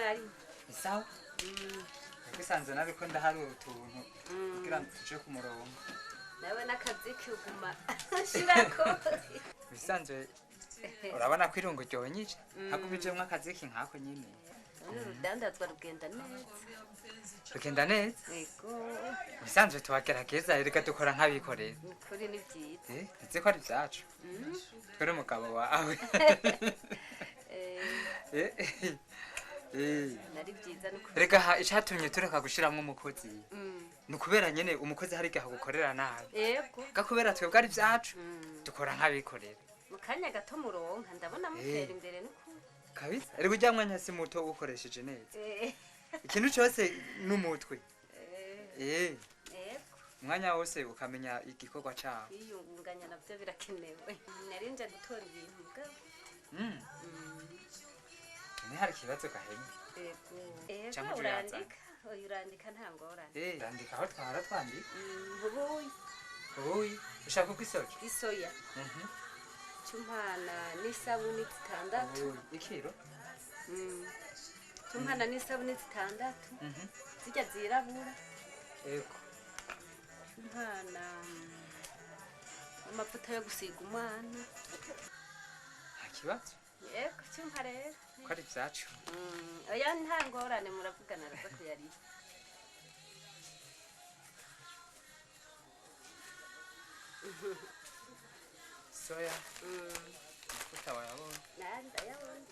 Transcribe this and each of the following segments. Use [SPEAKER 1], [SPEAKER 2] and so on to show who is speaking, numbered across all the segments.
[SPEAKER 1] Nari.
[SPEAKER 2] Ni sawa. Kwisanze nabiko ndaharura utuntu kugira ngo tuje ku murongo.
[SPEAKER 1] Nawe n'akazi kuguma shirako.
[SPEAKER 2] Bisanzwe urabona ko irungu ryonyije hakubijemwo akaziki nkako nyine.
[SPEAKER 1] None urudandazwa rugenda neza?
[SPEAKER 2] Rugenda neza.
[SPEAKER 1] Yego.
[SPEAKER 2] Bisanzwe tubagerageza, reka dukora nk'abikorera.
[SPEAKER 1] Ni ukuri ni byiza.
[SPEAKER 2] Eh, nzi ko ari ibyacu. Twere umugabo wawe.
[SPEAKER 1] Eh,
[SPEAKER 2] Eh, eh.
[SPEAKER 1] nari byiza ni ukuri.
[SPEAKER 2] Reka ha icatumye tureka gushiramwo umukozi ni ukubera nyene umukozi hari igihe agukorera nabi.
[SPEAKER 1] Yego.
[SPEAKER 2] Gakubera twebwe ari ibyacu, dukora nk'abikorera.
[SPEAKER 1] Mu kanya gato muronka, ndabona mutera imbere n'ukuri.
[SPEAKER 2] Kabisa, reka ujya mwanya si muto ukoresheje neza. Ikintu cyose n'umutwe.
[SPEAKER 1] Eh,
[SPEAKER 2] Eh,
[SPEAKER 1] yego.
[SPEAKER 2] Umwanya wose ukamenya igikorwa cawo.
[SPEAKER 1] Kwiyungunganya navyo birakenewe. Nari nje gutora ibintu mugabo.
[SPEAKER 2] Ni hari ikibazo gahenye?
[SPEAKER 1] Yego. Yego.
[SPEAKER 2] Canke uje uyazana?
[SPEAKER 1] Urandika, oya, urandika, nta ngorane.
[SPEAKER 2] Eh, ndandika aho twahora twandika.
[SPEAKER 1] Ubuyi.
[SPEAKER 2] Ubuyi ushaka uko isoja?
[SPEAKER 1] Isoya. Cumpana n'isabuni zitandatu.
[SPEAKER 2] Ubuyi ikiro.
[SPEAKER 1] Cumpana n'isabuni zitandatu zirya zirabura.
[SPEAKER 2] Yego.
[SPEAKER 1] Cumpana amavuta yo gusiga umwana.
[SPEAKER 2] Nta kibazo.
[SPEAKER 1] Yego, cumpa rero.
[SPEAKER 2] Ko ari ibyacu.
[SPEAKER 1] Oya, nta ngorane, muravugana araza kuyariha.
[SPEAKER 2] Soya, amavuta wayabonye?
[SPEAKER 1] Ndayabona.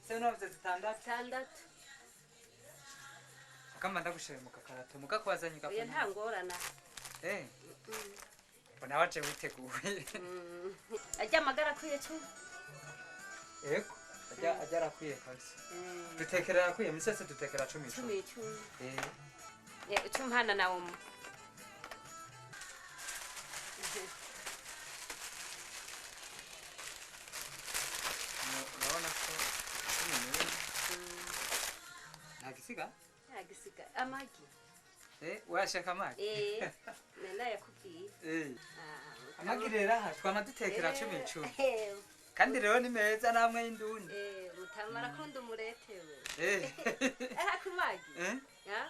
[SPEAKER 2] Se unavuze zitandatu?
[SPEAKER 1] Zitandatu.
[SPEAKER 2] Akama ndagushire mu kakarato mukakwazanye.
[SPEAKER 1] Oya, nta ngorane.
[SPEAKER 2] Eh, mbona waje witeguye.
[SPEAKER 1] Arya amagara akwiye cumi?
[SPEAKER 2] Yego, ajya ajya arakwiye kabisa. Dutekera arakwiye, misi yose dutekera cumi.
[SPEAKER 1] Cumi icumi.
[SPEAKER 2] Eh.
[SPEAKER 1] Eh, cumpana nawe umwe.
[SPEAKER 2] Urabona ko 11 nta gisiga.
[SPEAKER 1] Ntagisiga amagi.
[SPEAKER 2] Eh, washaka amagi?
[SPEAKER 1] Eh, nena yakubwiye.
[SPEAKER 2] Eh.
[SPEAKER 1] Ah,
[SPEAKER 2] Amagi rero aha twama dutekera 10 10.
[SPEAKER 1] Eh,
[SPEAKER 2] kandi rero ni meza namwe y'indundi.
[SPEAKER 1] Eh, mutama arakunda umurete we.
[SPEAKER 2] Eh.
[SPEAKER 1] Aha ku magi.
[SPEAKER 2] Eh.
[SPEAKER 1] Ya?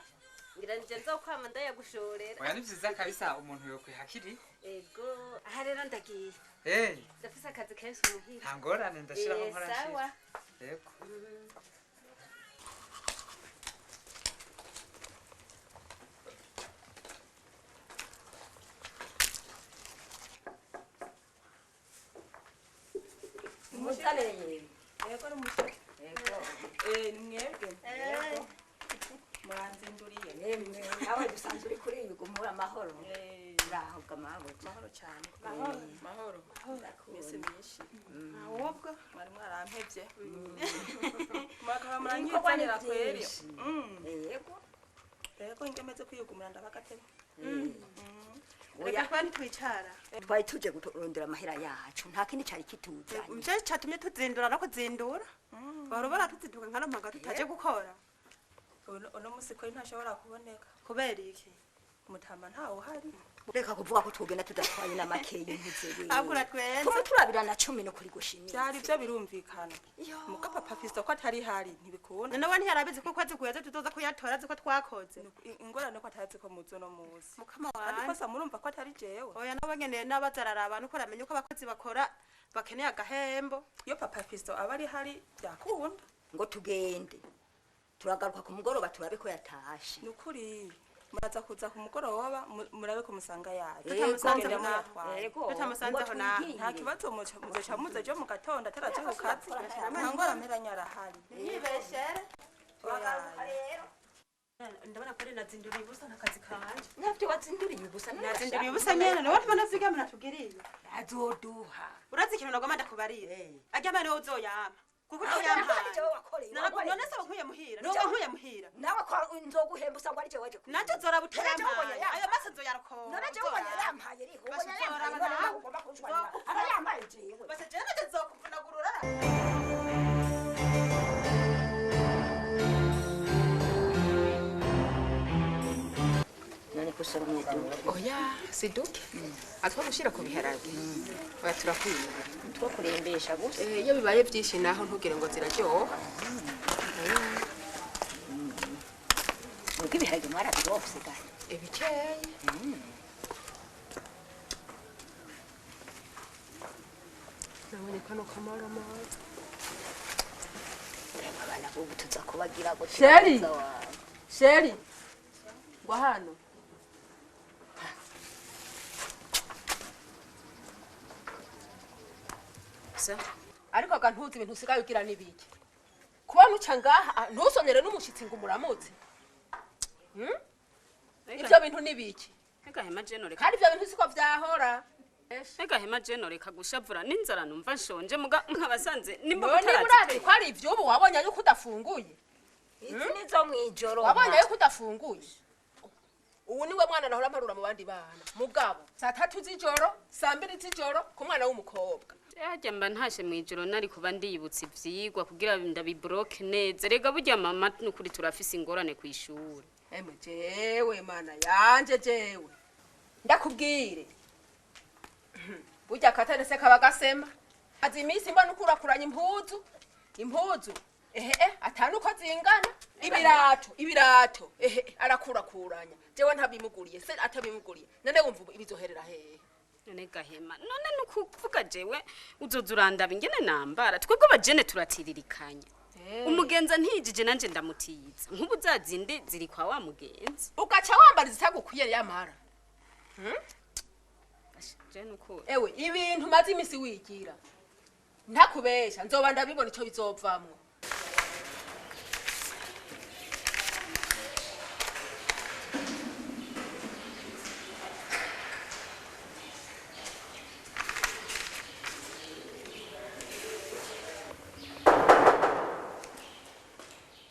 [SPEAKER 1] Ngira nje nzokwama ndayagushorera.
[SPEAKER 2] Oya, ni vyiza kabisa, umuntu yokwihakiri.
[SPEAKER 1] Ego, aha rero ndagiye.
[SPEAKER 2] Eh.
[SPEAKER 1] Ndafise akazi kenshi muhira.
[SPEAKER 2] Nta ngorane, ndashiraho.
[SPEAKER 1] Eh,
[SPEAKER 2] Nkora.
[SPEAKER 1] sawa.
[SPEAKER 2] Yego.
[SPEAKER 3] Muzane yewe.
[SPEAKER 4] Yego, ni umusore.
[SPEAKER 3] Yego.
[SPEAKER 4] Eh, ni mwebwe?
[SPEAKER 3] Yego.
[SPEAKER 4] Muranzinduriye.
[SPEAKER 3] Yemwe, nawe dusanzwe uri kuri iyi gumura amahoro.
[SPEAKER 4] Eh.
[SPEAKER 3] Uraho bw'amahoro.
[SPEAKER 4] Mahoro cyane.
[SPEAKER 3] Mahoro.
[SPEAKER 4] Mahoro. Misi myinshi.
[SPEAKER 5] Ahubwo
[SPEAKER 4] mwari mwarampevye, mwakaba
[SPEAKER 3] Ibikorwa ni
[SPEAKER 4] muranyizanira kweri.
[SPEAKER 3] byinshi. Yego.
[SPEAKER 4] Yego, ngemeze kwiyugumura ndabagatebe.
[SPEAKER 3] Oya.
[SPEAKER 5] Reka kuba ntitwicara.
[SPEAKER 3] Twari tuje kurondera amahera yacu, nta kindi cari kituzanye.
[SPEAKER 5] Nico catumye tuzindura no kuzindura, bahora baratuzinduka nkano mpanga tutaje gukora.
[SPEAKER 4] Uno musi kweri ntashobora kuboneka.
[SPEAKER 5] Kubera iki?
[SPEAKER 4] Mutama ntawe uhari.
[SPEAKER 3] Reka kuvuga ko tugenda tudatwaye n'amakeyi ntuzewe.
[SPEAKER 5] Ahubwo uratwenze.
[SPEAKER 3] Tuba turabira na cumi no kuri gushimira.
[SPEAKER 4] Vyari vyo birumvikana.
[SPEAKER 3] Iyo.
[SPEAKER 4] Muga papa Fisto ko atari hari ntibikunda.
[SPEAKER 5] None we ntiyarabizi ko ukwezi kuheze tuzoza kuyatora, azi ko twakoze?
[SPEAKER 4] Ingorane ko atazi ko muzi uno musi.
[SPEAKER 5] Mukama
[SPEAKER 4] Kandi
[SPEAKER 5] wanje.
[SPEAKER 4] kosa murumva ko atari jewe.
[SPEAKER 5] Oya, nabo nyene n'abaza araraba nuko aramenya uko abakozi bakora bakeneye agahembo.
[SPEAKER 4] Iyo papa Fisto aba ari hari byakunda.
[SPEAKER 3] Ngo tugende, turagaruka ku mugoroba turabe ko yatashe.
[SPEAKER 4] Nukuri muraza kuza ku mugoroba, murabe ko musanga yaje.
[SPEAKER 5] Tutamusanze
[SPEAKER 4] Mugenda
[SPEAKER 5] aho naho.
[SPEAKER 4] muyatwaye.
[SPEAKER 3] Yego.
[SPEAKER 5] Tutamusanze aho
[SPEAKER 3] Ngo
[SPEAKER 5] naho.
[SPEAKER 3] twigire.
[SPEAKER 4] Nta kibazo, muzoca muza ejo mu gatondo ataraje ku kazi. Nta ngorane, arahari.
[SPEAKER 5] Ntibeshere.
[SPEAKER 3] Turagaruka rero.
[SPEAKER 5] Ndabona ko ari nazinduriye ubusa n'akazi kanje.
[SPEAKER 3] Navyo wazinduriye ubusa.
[SPEAKER 5] Nazinduriye ubusa nyene, nawe tubona vyigama natugiriye.
[SPEAKER 3] Azoduha.
[SPEAKER 5] Urazi ikintu nagomba ndakubarira?
[SPEAKER 3] Eh.
[SPEAKER 5] Arya mwana wowe uzoyama kuko
[SPEAKER 3] Aho
[SPEAKER 5] utoyampaye.
[SPEAKER 3] jewe wakoreye, wakoreye.
[SPEAKER 5] None se nkuye muhira, nuwo nkuye muhira.
[SPEAKER 3] Nawe ko nzoguhemba usanga ari jewe waje
[SPEAKER 5] Nanje nzoraba
[SPEAKER 3] None jewe ubonye
[SPEAKER 5] utayampaye.
[SPEAKER 3] yampaye.
[SPEAKER 5] Ayo maso nzoyarukora.
[SPEAKER 3] None jewe ubonye yampaye riho, ubonye
[SPEAKER 5] Basha
[SPEAKER 3] yampaye
[SPEAKER 5] nzoraba
[SPEAKER 3] none
[SPEAKER 5] nawe.
[SPEAKER 3] nawe ugomba kunshwanira aba yampaye jewe.
[SPEAKER 5] Basa jewe nanje nzokuvunagurura.
[SPEAKER 3] None ko Twasoromye duke.
[SPEAKER 6] Oya, si duke. Atwo gushira ku biharage. Oya, turakwiye.
[SPEAKER 3] Two kurembesha gusa.
[SPEAKER 6] Iyo bibaye byinshi naho ntugire ngo ziraryoha.
[SPEAKER 3] Nuko ibiharage mwarabirose gani?
[SPEAKER 6] Ibikeya. Nabonye kano kamara amazi.
[SPEAKER 3] Abana bubu tuza kubagira ngo
[SPEAKER 6] Sheri! Sheri! Ngwa hano. Ariko aga ntuzi ibintu usigaye ugira n'ibiki. Kuba nuca ngaha ntusonere n'umushitsi ngo umuramutse. Ivyo bintu n'ibiki?
[SPEAKER 1] Gahema jeno reka.
[SPEAKER 6] Kandi ivyo bintu siko vyahora.
[SPEAKER 1] Gahema jeno reka gushavura n'inzara numva nshonje muga nkabasanze nimba
[SPEAKER 6] None urazi ko ari ivy'ubu wabonye yuko udafunguye.
[SPEAKER 3] Izi nizo mwijoro.
[SPEAKER 6] Wabonye yuko udafunguye. Ubu niwe mwana nahora mparura mu bandi bana. Mugabo saa 3 z'ijoro, saa 2 z'ijoro ku mwana w'umukobwa.
[SPEAKER 1] Harya mba ntashe mwijoro nari kuba ndiyibutse ivyigwa kugira ndabibroke neza. Rega burya mama nukuri turafise ingorane kw'ishure.
[SPEAKER 6] Emwe jewe mana yanje jewe. Ndakubwire. Burya katane se kaba gasema. Azi iminsi mbona ukurakuranya impuzu. Impuzu. Ehe atanu ko zingana. Ibirato, ibirato. Ehe arakurakuranya. Jewe ntabimuguriye, se atabimuguriye. None wumva ibizoherera hehe?
[SPEAKER 1] None Gahema, none nukuvuga jewe uzozurandaba ingene nambara. Twebwe abajene turatiririkanya. Umugenza ntijije nanje ndamutiza. Nkubu zazindi ziri kwa wa mugenzi.
[SPEAKER 6] Ugaca wambara zitagukwiye yamara. Ewe ibintu maze imisi wigira. Ntakubesha nzoba ndabibona ico bizovamwo.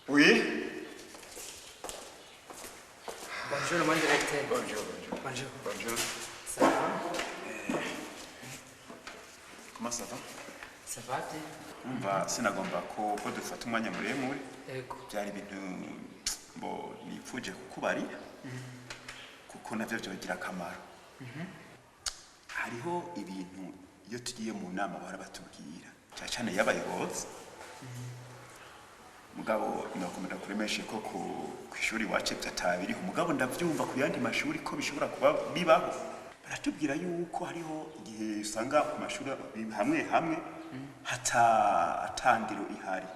[SPEAKER 7] Oui.
[SPEAKER 2] Bonjour, mon directeur.
[SPEAKER 7] Bonjour, bonjour.
[SPEAKER 2] Bonjour.
[SPEAKER 7] Bonjour.
[SPEAKER 2] Ça va?
[SPEAKER 7] Comment ça va?
[SPEAKER 2] Ça va bien.
[SPEAKER 7] Umva sinagomba ko dufata umwanya muremure.
[SPEAKER 2] Yego.
[SPEAKER 7] Byari ibintu bo nipfuje kukubarira. Kuko navyo byogira akamaro. Hariho ibintu iyo tugiye mu nama bahora batubwira. Cyane cyane y'abayobozi. Mugabo nakomeza kuremesha ko ku ishuri wace byatabiriho. Mugabo ndavyumva ku yandi mashuri ko bishobora kuba bibaho. Baratubwira yuko hariho igihe usanga ku mashuri hamwe hamwe hatandiro ihari.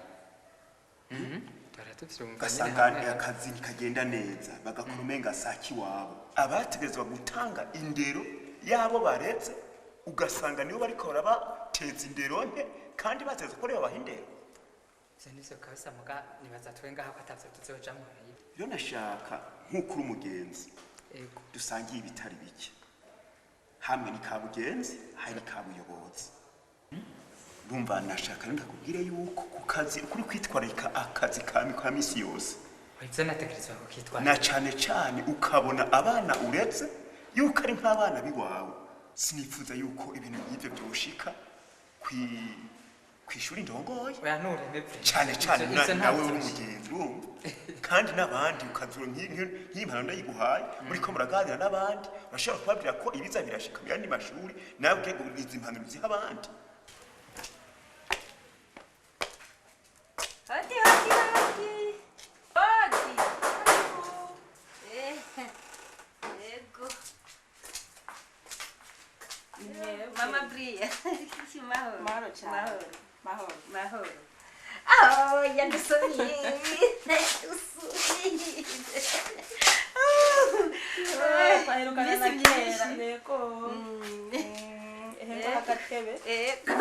[SPEAKER 7] Ugasanga akazi ntikagenda neza, bagakora umenga saki wabo. Abategerezwa gutanga indero yabo baretse, ugasanga nibo bariko barabateza indero nke kandi bateza ko aribo babaha indero.
[SPEAKER 2] Ivyo kabisa muga nibaza twe ngaha ko atavyo tuzojamwo.
[SPEAKER 7] Rero nashaka nk'uko uri umugenzi dusangiye ibitari bike. Hamwe ni kabugenzi, hari ni kabuyobozi. Ndumva nashaka ndakubwire yuko ku kazi ukuri kwitwararika akazi ka misi yose.
[SPEAKER 2] Ivyo natekerezwa kukitwara.
[SPEAKER 7] Na cane cane ukabona abana uretse yuko ari nk'abana biwawe. Sinifuza yuko ibintu nk'ivyo byoshika kwishuri ndongoye.
[SPEAKER 2] Oya ntureme pe.
[SPEAKER 7] Cane cane nawe uri umugenzi urumva. Kandi n'abandi ukazura nk'impano ndayiguhaye muriko muraganira n'abandi urashobora kubabwira ko ibiza birashika mu yandi mashuri nawe ugiye izi impanuro ziha abandi.
[SPEAKER 1] Hodi hodi hodi. Hodi. Ego. Mama Bria. Mahoro.
[SPEAKER 4] Mahoro cyane.
[SPEAKER 1] Mahoro.
[SPEAKER 4] Mahoro.
[SPEAKER 1] Mahoro. Oh, yandusubiye. Usubiye.
[SPEAKER 4] Twaherukana na kera. Yego. Ehe agatebe.
[SPEAKER 1] Ego.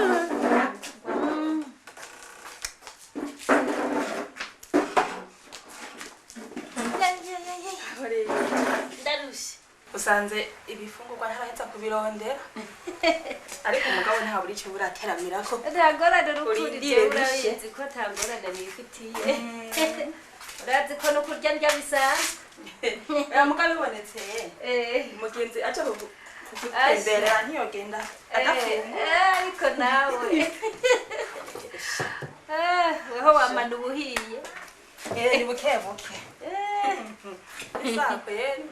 [SPEAKER 1] Ndarushe.
[SPEAKER 4] Usanze ibifungurwa ntaraheza kubirondera. Ariko umugabo ntabura icyo burateramirako.
[SPEAKER 1] Ntagorane n'ukuri jewe urabizi ko atangorane nifitiye. Urazi ko no kurya ndya bisanzwe.
[SPEAKER 4] Oya mugabo bibonetse. Umugenzi aje kugutemberera ntiyogenda adafungura.
[SPEAKER 1] Ariko nawe. Weho wamana ubuhiye.
[SPEAKER 4] Ni buke buke. Isako yene.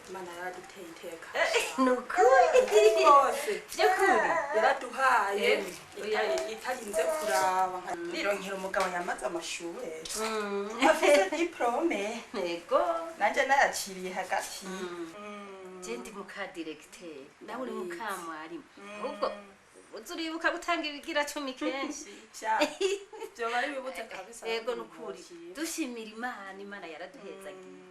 [SPEAKER 4] Imana yaraduteye iteka.
[SPEAKER 1] Nukuri.
[SPEAKER 4] Rwose.
[SPEAKER 1] Vyukuri.
[SPEAKER 4] Yaraduhaye itarinze kuraba. Nironkera umugabo yamaze amashure. Afise diplome.
[SPEAKER 1] Yego.
[SPEAKER 4] Nanje nayaciriye hagati.
[SPEAKER 1] Je ndi muka directeur, nawe uri muka mwarimu. Ahubwo uza uribuka gutanga ibigira cumi kenshi.
[SPEAKER 4] Sha. Vyoba ari bibutse kabisa.
[SPEAKER 1] Yego nukuri. Dushimira Imana, Imana yaraduhezagiye.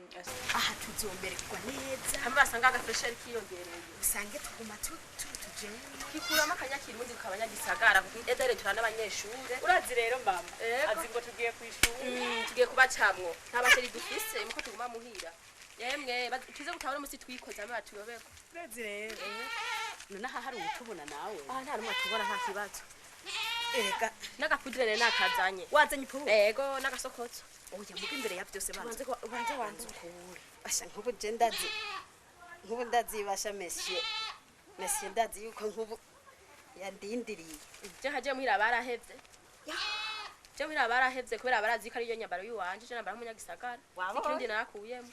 [SPEAKER 8] Aha tuzomererwa neza.
[SPEAKER 6] Hamwe basanga agafresheri kiyongereye.
[SPEAKER 8] Usange tuguma tujene.
[SPEAKER 6] Tukikuramo akanyakirundi kabanyagisagara edere turana abanyeshure.
[SPEAKER 1] Urazi rero mama.
[SPEAKER 6] Yego.
[SPEAKER 1] Azi ngo tugiye kwishuri.
[SPEAKER 6] Tugiye kubacamwo. Nta basheri dufise muko tuguma muhira. Yemwe tuze gutabona umusi twikoze hamwe batuyobeko.
[SPEAKER 8] Urazi rero.
[SPEAKER 1] None aha hari uwutubona nawe.
[SPEAKER 6] Ah nta rumwe tubona nta kibazo.
[SPEAKER 8] Erega
[SPEAKER 6] n'agapudire nakazanye.
[SPEAKER 1] Wazanye ipubu?
[SPEAKER 6] Yego n'agasokotso.
[SPEAKER 1] Oya muga imbere ya byose banze.
[SPEAKER 6] Ubanze wanze
[SPEAKER 1] ukure. Basha nkubu je ndazi. Nkubu ndazi basha monsieur. Monsieur ndazi yuko nkubu yandindiriye.
[SPEAKER 6] Je haje muhira barahevye. Je muhira barahevye kubera barazi ko ari yo nyambaro yuwanje, je nambara umunyagisagara. Ikindi narakuyemo.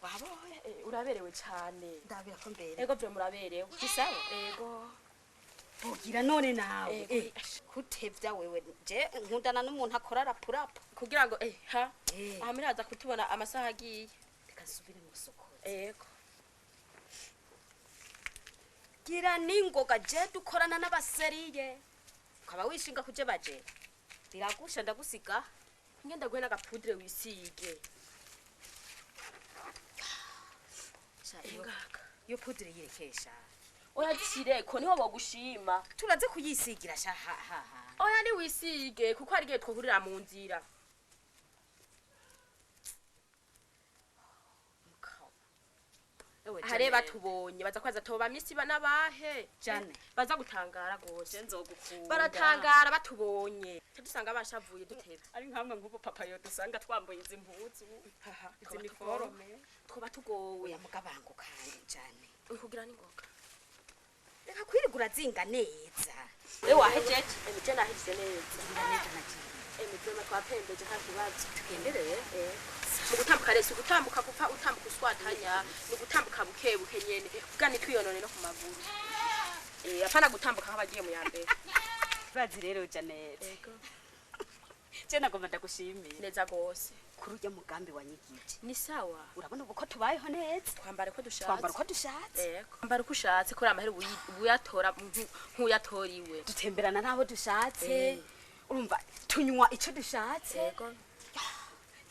[SPEAKER 1] Waboye
[SPEAKER 6] uraberewe cyane.
[SPEAKER 1] Ndabira ko mbere.
[SPEAKER 6] Ego vyo muraberewe.
[SPEAKER 1] Gisawa?
[SPEAKER 6] Ego.
[SPEAKER 1] Bogira none nawe. Kutevya wewe je nkundana n'umuntu akora rapurapu
[SPEAKER 6] kugira ngo ha aha miraza kutubona amasaha agiye.
[SPEAKER 1] Reka nsubire mu soko.
[SPEAKER 6] Ego.
[SPEAKER 1] Gira ningoga je dukorana n'abaseriye. Ukaba wishinga kuje baje. Biragusha ndagusiga.
[SPEAKER 6] Ngenda guhe n'agapudre wisige.
[SPEAKER 1] Iyo pudre yirekesha.
[SPEAKER 6] Oya zishireko niho bogushima.
[SPEAKER 1] Turaze kuyisigira sha ha ha ha.
[SPEAKER 6] Oya ni wisige kuko hari igihe twohurira mu nzira. Hare batubonye baza kwaza toba misi banabahe.
[SPEAKER 1] Jane
[SPEAKER 6] baza gutangara gose.
[SPEAKER 1] Nzogukunda.
[SPEAKER 6] Baratangara batubonye. Tudusanga bashavuye dutebe.
[SPEAKER 1] Ari nkamwe nkubu papa yo dusanga twambaye izi mpuzu. Izi uniforme.
[SPEAKER 6] Twoba tugowe.
[SPEAKER 1] Oya mugabango kandi Jane.
[SPEAKER 6] Ukugira ningoga.
[SPEAKER 1] Reka kwirigura zinga neza.
[SPEAKER 6] Wewe wahejeje? Emije nahejeje neza. Emije twapembeje nta kibazo.
[SPEAKER 1] Tugenderere.
[SPEAKER 6] Mu gutambuka rese ugutambuka gupfa utambuka uswatanya ni ugutambuka buke buke nyene kugira ntitwiyonone no ku maguru. Apana gutambuka nk'abagiye mu ya mbere.
[SPEAKER 1] Bazi rero Janet.
[SPEAKER 6] Yego.
[SPEAKER 1] Je nagomba ndagushimira.
[SPEAKER 6] Neza gose.
[SPEAKER 1] Kuri urya mugambi wanyigije.
[SPEAKER 6] Ni sawa.
[SPEAKER 1] Urabona ubu ko tubayeho neza.
[SPEAKER 6] Twambara uko dushatse.
[SPEAKER 1] Twambara uko dushatse.
[SPEAKER 6] Yego. Twambara uko ushatse kuri amahera uyatora nk'uyatoriwe.
[SPEAKER 1] Dutemberana n'abo dushatse. Urumva tunywa ico dushatse.
[SPEAKER 6] Yego.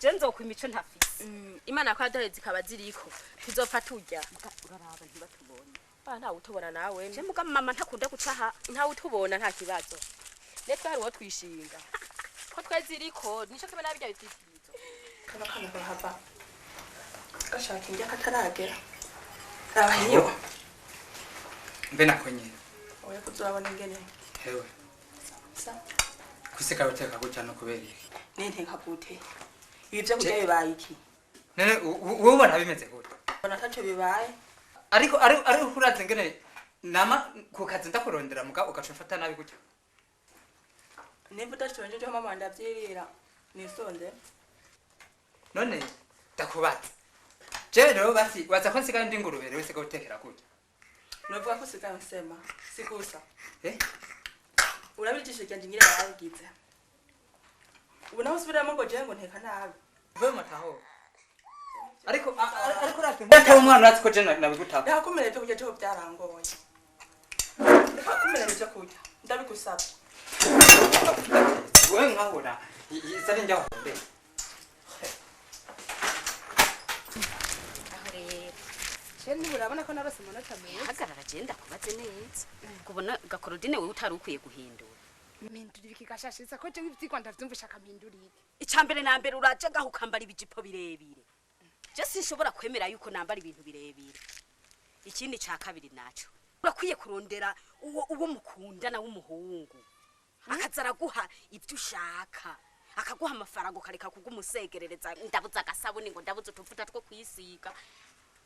[SPEAKER 1] Je nzokwima ico ntafise.
[SPEAKER 6] Imana ko yaduhaye zikaba ziriko. Tuzopfa turya.
[SPEAKER 1] Uraraba ntibatubone.
[SPEAKER 6] Ah ntawe utubona nawe.
[SPEAKER 1] Je muga mama ntakunda gucaha.
[SPEAKER 6] Ntawe utubona nta kibazo. Netwe hari uwo twishinga. Ko tweziriko nico kimwe nabirya bitwikirizo.
[SPEAKER 4] Kaba kana bahava. Gashaka indya kataragera. Abahiyo.
[SPEAKER 2] Mbe nakonye.
[SPEAKER 4] Oya kuzurabona ingene.
[SPEAKER 2] Hewe.
[SPEAKER 4] Sa.
[SPEAKER 2] Kuseka uteka gutya no kubera iki?
[SPEAKER 4] Ninteka gute? Ibi byo kurya bibaye iki?
[SPEAKER 2] None wowe ubona bimeze gute?
[SPEAKER 4] Mbona ataco bibaye.
[SPEAKER 2] Ariko ariko urazi ngene nama ku kazi ndakurondera muga ugaca umfata nabi gutya.
[SPEAKER 4] Nimba udashonje jo mama ndavyirira. Nisonze.
[SPEAKER 2] None ndakubaza. Jewe rero basi waza ko nsigaye ndi ingurube rero usigaye utekera gutya.
[SPEAKER 4] Novuga ko usigaye unsema. Sigusa.
[SPEAKER 2] Eh?
[SPEAKER 4] Urabira ijisho ryanje nyine yaragize. Ubu naho usubiramo ngo jewe ngo nteka nabi.
[SPEAKER 2] Wewe mataho. Ariko ariko urazi ndata umwana urazi ko je nabigutaka.
[SPEAKER 4] Ndakumerera ibyo kurya jeho byarangoye. Ndakumerera ibyo kurya. Ndabigusaba.
[SPEAKER 2] Wewe nkahora izari njya hombe.
[SPEAKER 1] Aho rero.
[SPEAKER 8] Je nurabona ko narose amanota meza.
[SPEAKER 1] Hagarara je ndakubaze neza. Kubona gakorodine wewe utari ukwiye guhindura.
[SPEAKER 8] Mpindura iki gashashitsa ko jewe ivyigwa ndavyumvisha akampindura iki.
[SPEAKER 1] Icambere na mbere uraje gaho ukambara ibijipo birebire. Je sinshobora kwemera yuko nambara ibintu birebire. Ikindi ca kabiri naco. Urakwiye kurondera uwo mukundana w'umuhungu. Akaza araguha ibyo ushaka. Akaguha amafaranga ukareka kugumusegerereza ndabuza agasabuni ngo ndabuza utuvuta two kwisiga.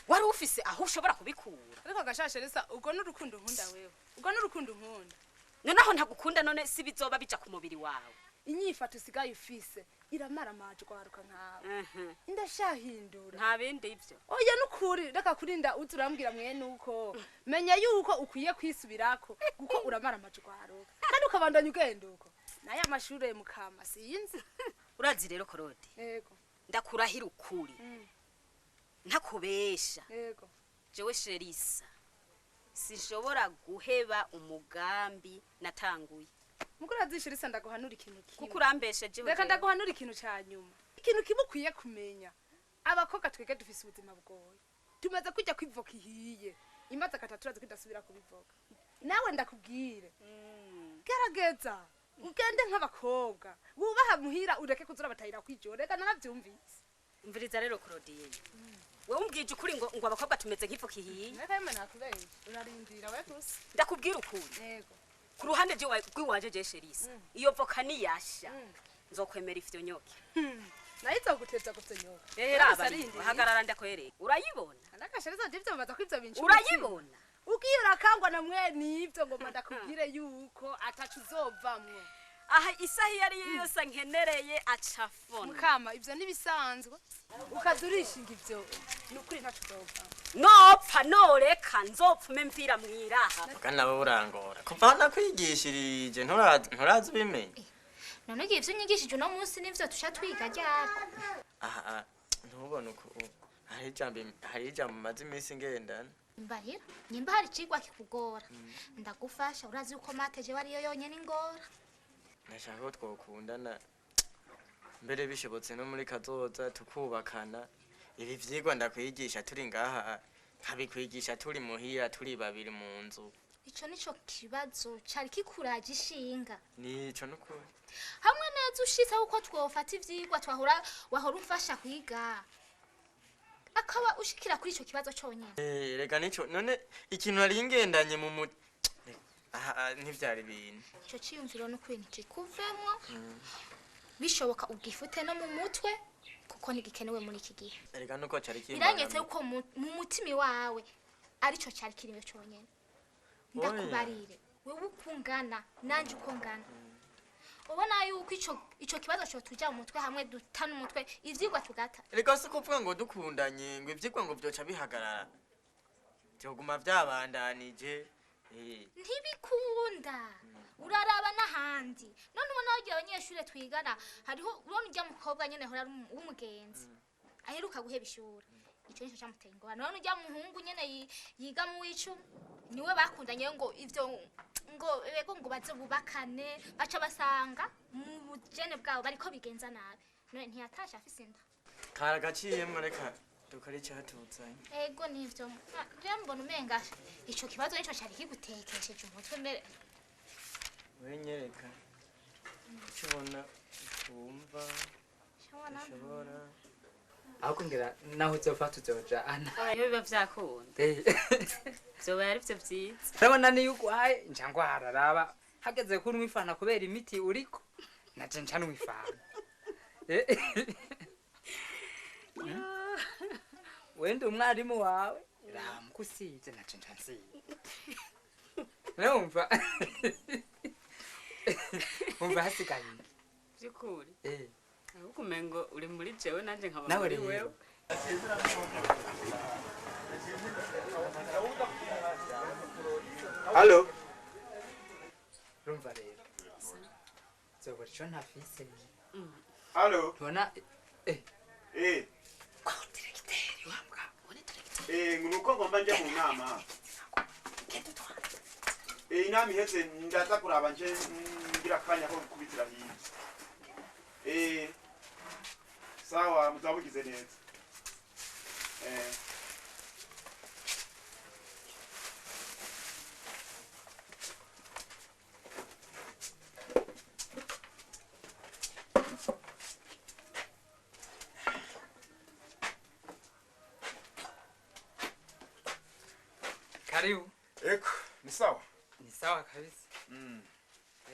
[SPEAKER 1] Wari ufise aho ushobora kubikura.
[SPEAKER 8] Ariko gashashereza ubwo n'urukundo nkunda wewe. Ubwo n'urukundo nkunda.
[SPEAKER 1] Noneho ntagukunda none si bizoba bija ku mubiri wawe.
[SPEAKER 8] Inyifato usigaye ufise iramara amaje kwaruka nkawe. Indashahindura.
[SPEAKER 1] Nta bindi ivyo.
[SPEAKER 8] Oya nukuri reka kurinda uza urambwira mwene uko. Menya yuko ukwiye kwisubirako kuko uramara amaje kwaruka. Kandi ukabandanya ugenda uko. Naye amashure mukama sinzi.
[SPEAKER 1] Urazi rero Korode.
[SPEAKER 8] Yego.
[SPEAKER 1] Ndakurahira ukuri. Ntakubesha.
[SPEAKER 8] Yego.
[SPEAKER 1] Jewe Sherisa sinshobora guheba umugambi natanguye.
[SPEAKER 8] Mukuru azishirisa ndaguhanura ikintu kimwe.
[SPEAKER 1] Kuko urambesheje.
[SPEAKER 8] Reka ndaguhanura ikintu ca nyuma. Ikintu kimwe ukwiye kumenya. Abakobwa twege dufise ubuzima bugoye. Tumaze kujya kwivoka ihiye. Imaze gatatu urazi kudasubira kubivoka. Nawe ndakubwire. Gerageza ugende nk'abakobwa. Wubaha muhira ureke kuzura batahira kwijoro. Reka naravyumvise.
[SPEAKER 1] Umviriza rero Claudine. Wewe umbwije ukuri ngo abakobwa tumeze nk'ivoka ihiye.
[SPEAKER 8] Reka yemwe nakubesha. Urarindira we gusa.
[SPEAKER 1] Ndakubwira ukuri.
[SPEAKER 8] Yego.
[SPEAKER 1] Ku ruhande je rw'iwanje je Sherisa. Iyo voka niyasha. Nzokwemera ifyo nyoke.
[SPEAKER 8] Nayo izoguteza gufyo nyoke.
[SPEAKER 1] Raba hagarara ndakwereka. Urayibona?
[SPEAKER 8] Ndakashereza ndivyo baza kwivyo bincu.
[SPEAKER 1] Urayibona?
[SPEAKER 8] Ugiye urakangwa na mwe nivyo ngoma ndakubwire yuko atacu uzovamwo.
[SPEAKER 1] Aha isaha iyo ari yo yose nkenereye acafona.
[SPEAKER 8] Mukama ivyo nibisanzwe. Ukazurishinga ivyo nukuri ntacu uzovamwo.
[SPEAKER 1] Nopfa noreka nzopfume mvira mwiraha.
[SPEAKER 9] Vuga nabo burangora. Kuva nakwigishirije nturazi ubimenye.
[SPEAKER 10] None igihe ivyo unyigishije uno munsi nivyo tusha twiga ryari?
[SPEAKER 9] Aha ntubona uko hari ijambo maze iminsi ngendana.
[SPEAKER 10] Mbarira nyimba hari icigwa kikugora ndagufasha. Urazi yuko mate jewe ariyo yonyene ingora.
[SPEAKER 9] Nashaka ko twokundana mbere bishobotse no muri kazoza tukubakana. Ibi vyigwa ndakwigisha turi ngaha nkabikwigisha turi muhira turi babiri mu nzu.
[SPEAKER 10] Ico nico kibazo cari kikuraje ishinga.
[SPEAKER 9] Nico nukuri.
[SPEAKER 10] Hamwe neza ushitse uko twofata ivyigwa twahora wahora umfasha kwiga. Akaba ushikira kuri ico kibazo conyene.
[SPEAKER 9] Reka nico none ikintu nari ngendanye mu aha ntivyari bintu.
[SPEAKER 10] Ico ciyumviro nukuri ntikikuvemwo. Bishoboka ugifute no mu mutwe kuko ntigikenewe muri iki gihe.
[SPEAKER 9] Reka nuko cari kimba.
[SPEAKER 10] Biranyetse uko mu mutima wawe arico cari kirimo conyene. Ndakubarire wewe ukungana nanje ukongana. Ubona yuko ico kibazo cyo tuja mu mutwe hamwe dutana umutwe ivyigwa tugata.
[SPEAKER 9] Reka se kuvuga ngo dukundanye ngo ivyigwa ngo vyoca bihagarara. Byoguma byabandanije.
[SPEAKER 10] Ntibikunda. Uraraba n'ahandi. None ubona wagiye abanyeshure twigana hariho urona ujya mukobwa nyene hora w'umugenzi. Aheruka guheba ishuri. Ico nico camuteye ingorane. None ujya muhungu nyene yiga mu w'icumi niwe bakundanye ngo ivyo ngo bego ngo baze bubakane baca basanga mu bujene bwabo bariko bigenza nabi. None ntiyatasha afise inda.
[SPEAKER 9] Karagaciyemwe reka dukore icyatuzanye.
[SPEAKER 10] Ego nivyo. Je mbona umenga ico kibazo nico cari kigutekesheje umutwe mbere.
[SPEAKER 9] Wenyereka ico ubona utumva ushobora.
[SPEAKER 2] Ahubwo ngira naho uzova tuzoja ana.
[SPEAKER 1] Iyo biba vyakunda. Vyoba ari vyo vyiza.
[SPEAKER 2] Urabona niyo ugwaye nca ngwara raba hageze ko unywa ifana kubera imiti uriko naje nca nywa ifana. Wenda umwarimu wawe ramukusize naje nca nsize. Urumva? Umva hasigaye.
[SPEAKER 1] Vyukuri. Ahubwo umengo uri muri jewe nanje nkaba muri wewe.
[SPEAKER 7] Allo.
[SPEAKER 2] Urumva rero. Zobora ico ntafise.
[SPEAKER 7] Allo.
[SPEAKER 2] Tubona
[SPEAKER 7] Kwa directeur wambwa. Nguko ngomba nje mu nama. Inama iheze ndaza kuraba nje ngira kanya ko kubitira hirya. Sawa muzabugize neza.
[SPEAKER 2] Karibu.
[SPEAKER 7] Eko, ni sawa?
[SPEAKER 2] Ni sawa kabisa.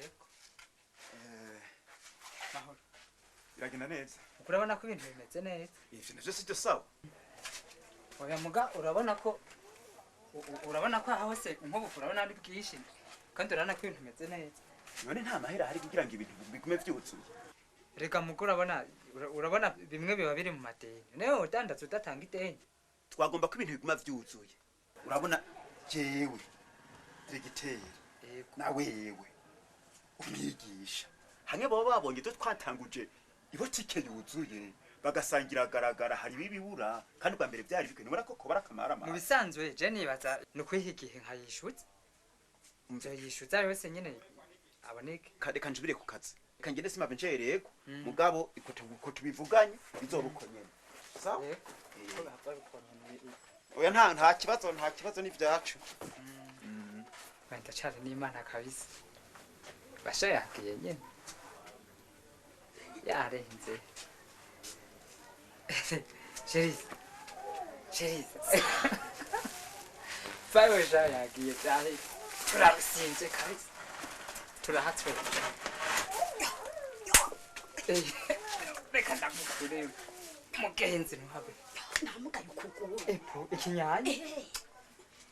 [SPEAKER 2] Eko. Mahoro.
[SPEAKER 7] Biragenda neza.
[SPEAKER 2] Urabona ko ibintu bimeze neza.
[SPEAKER 7] Ivyo navyo sivyo sawa.
[SPEAKER 2] Oya muga urabona ko aho hose nkubu urabona ari bwinshi kandi urabona ko ibintu bimeze neza.
[SPEAKER 7] None nta mahera hari kugira ngo ibintu bigume vyuzuye.
[SPEAKER 2] Reka mukuru urabona urabona bimwe biba biri mu madeni. Nawe udandaza udatanga ideni.
[SPEAKER 7] Twagomba ko ibintu biguma vyuzuye. Urabona jewe diregiteri na wewe umwigisha hamwe baba babonye ibyo twatanguje ibotike yuzuye bagasangira garagara hari bibibura kandi bwa mbere byari bikwe nubona koko barakamara
[SPEAKER 2] Mu bisanzwe je nibaza nukwiha igihe nkayishutse. Nzoyishuza yose nyene aboneke.
[SPEAKER 7] Reka njubire ku kazi. Reka ngende simave ncererwa mugabo iko tubivuganye bizoba uko nyene. Sawa? Oya nta kibazo nta kibazo ni vyacu.
[SPEAKER 2] Ndacari n'Imana kabisa. Basha yagiye nyene. Yarenze. Sheriza. Sheriza. Fayo sha yagiye cyane. Turarusinze kabisa. Turahatswe. Reka ndamukure. Mugenzi ntuhabe.
[SPEAKER 1] Namugaye ukuguru.
[SPEAKER 2] Epo ikinyanya.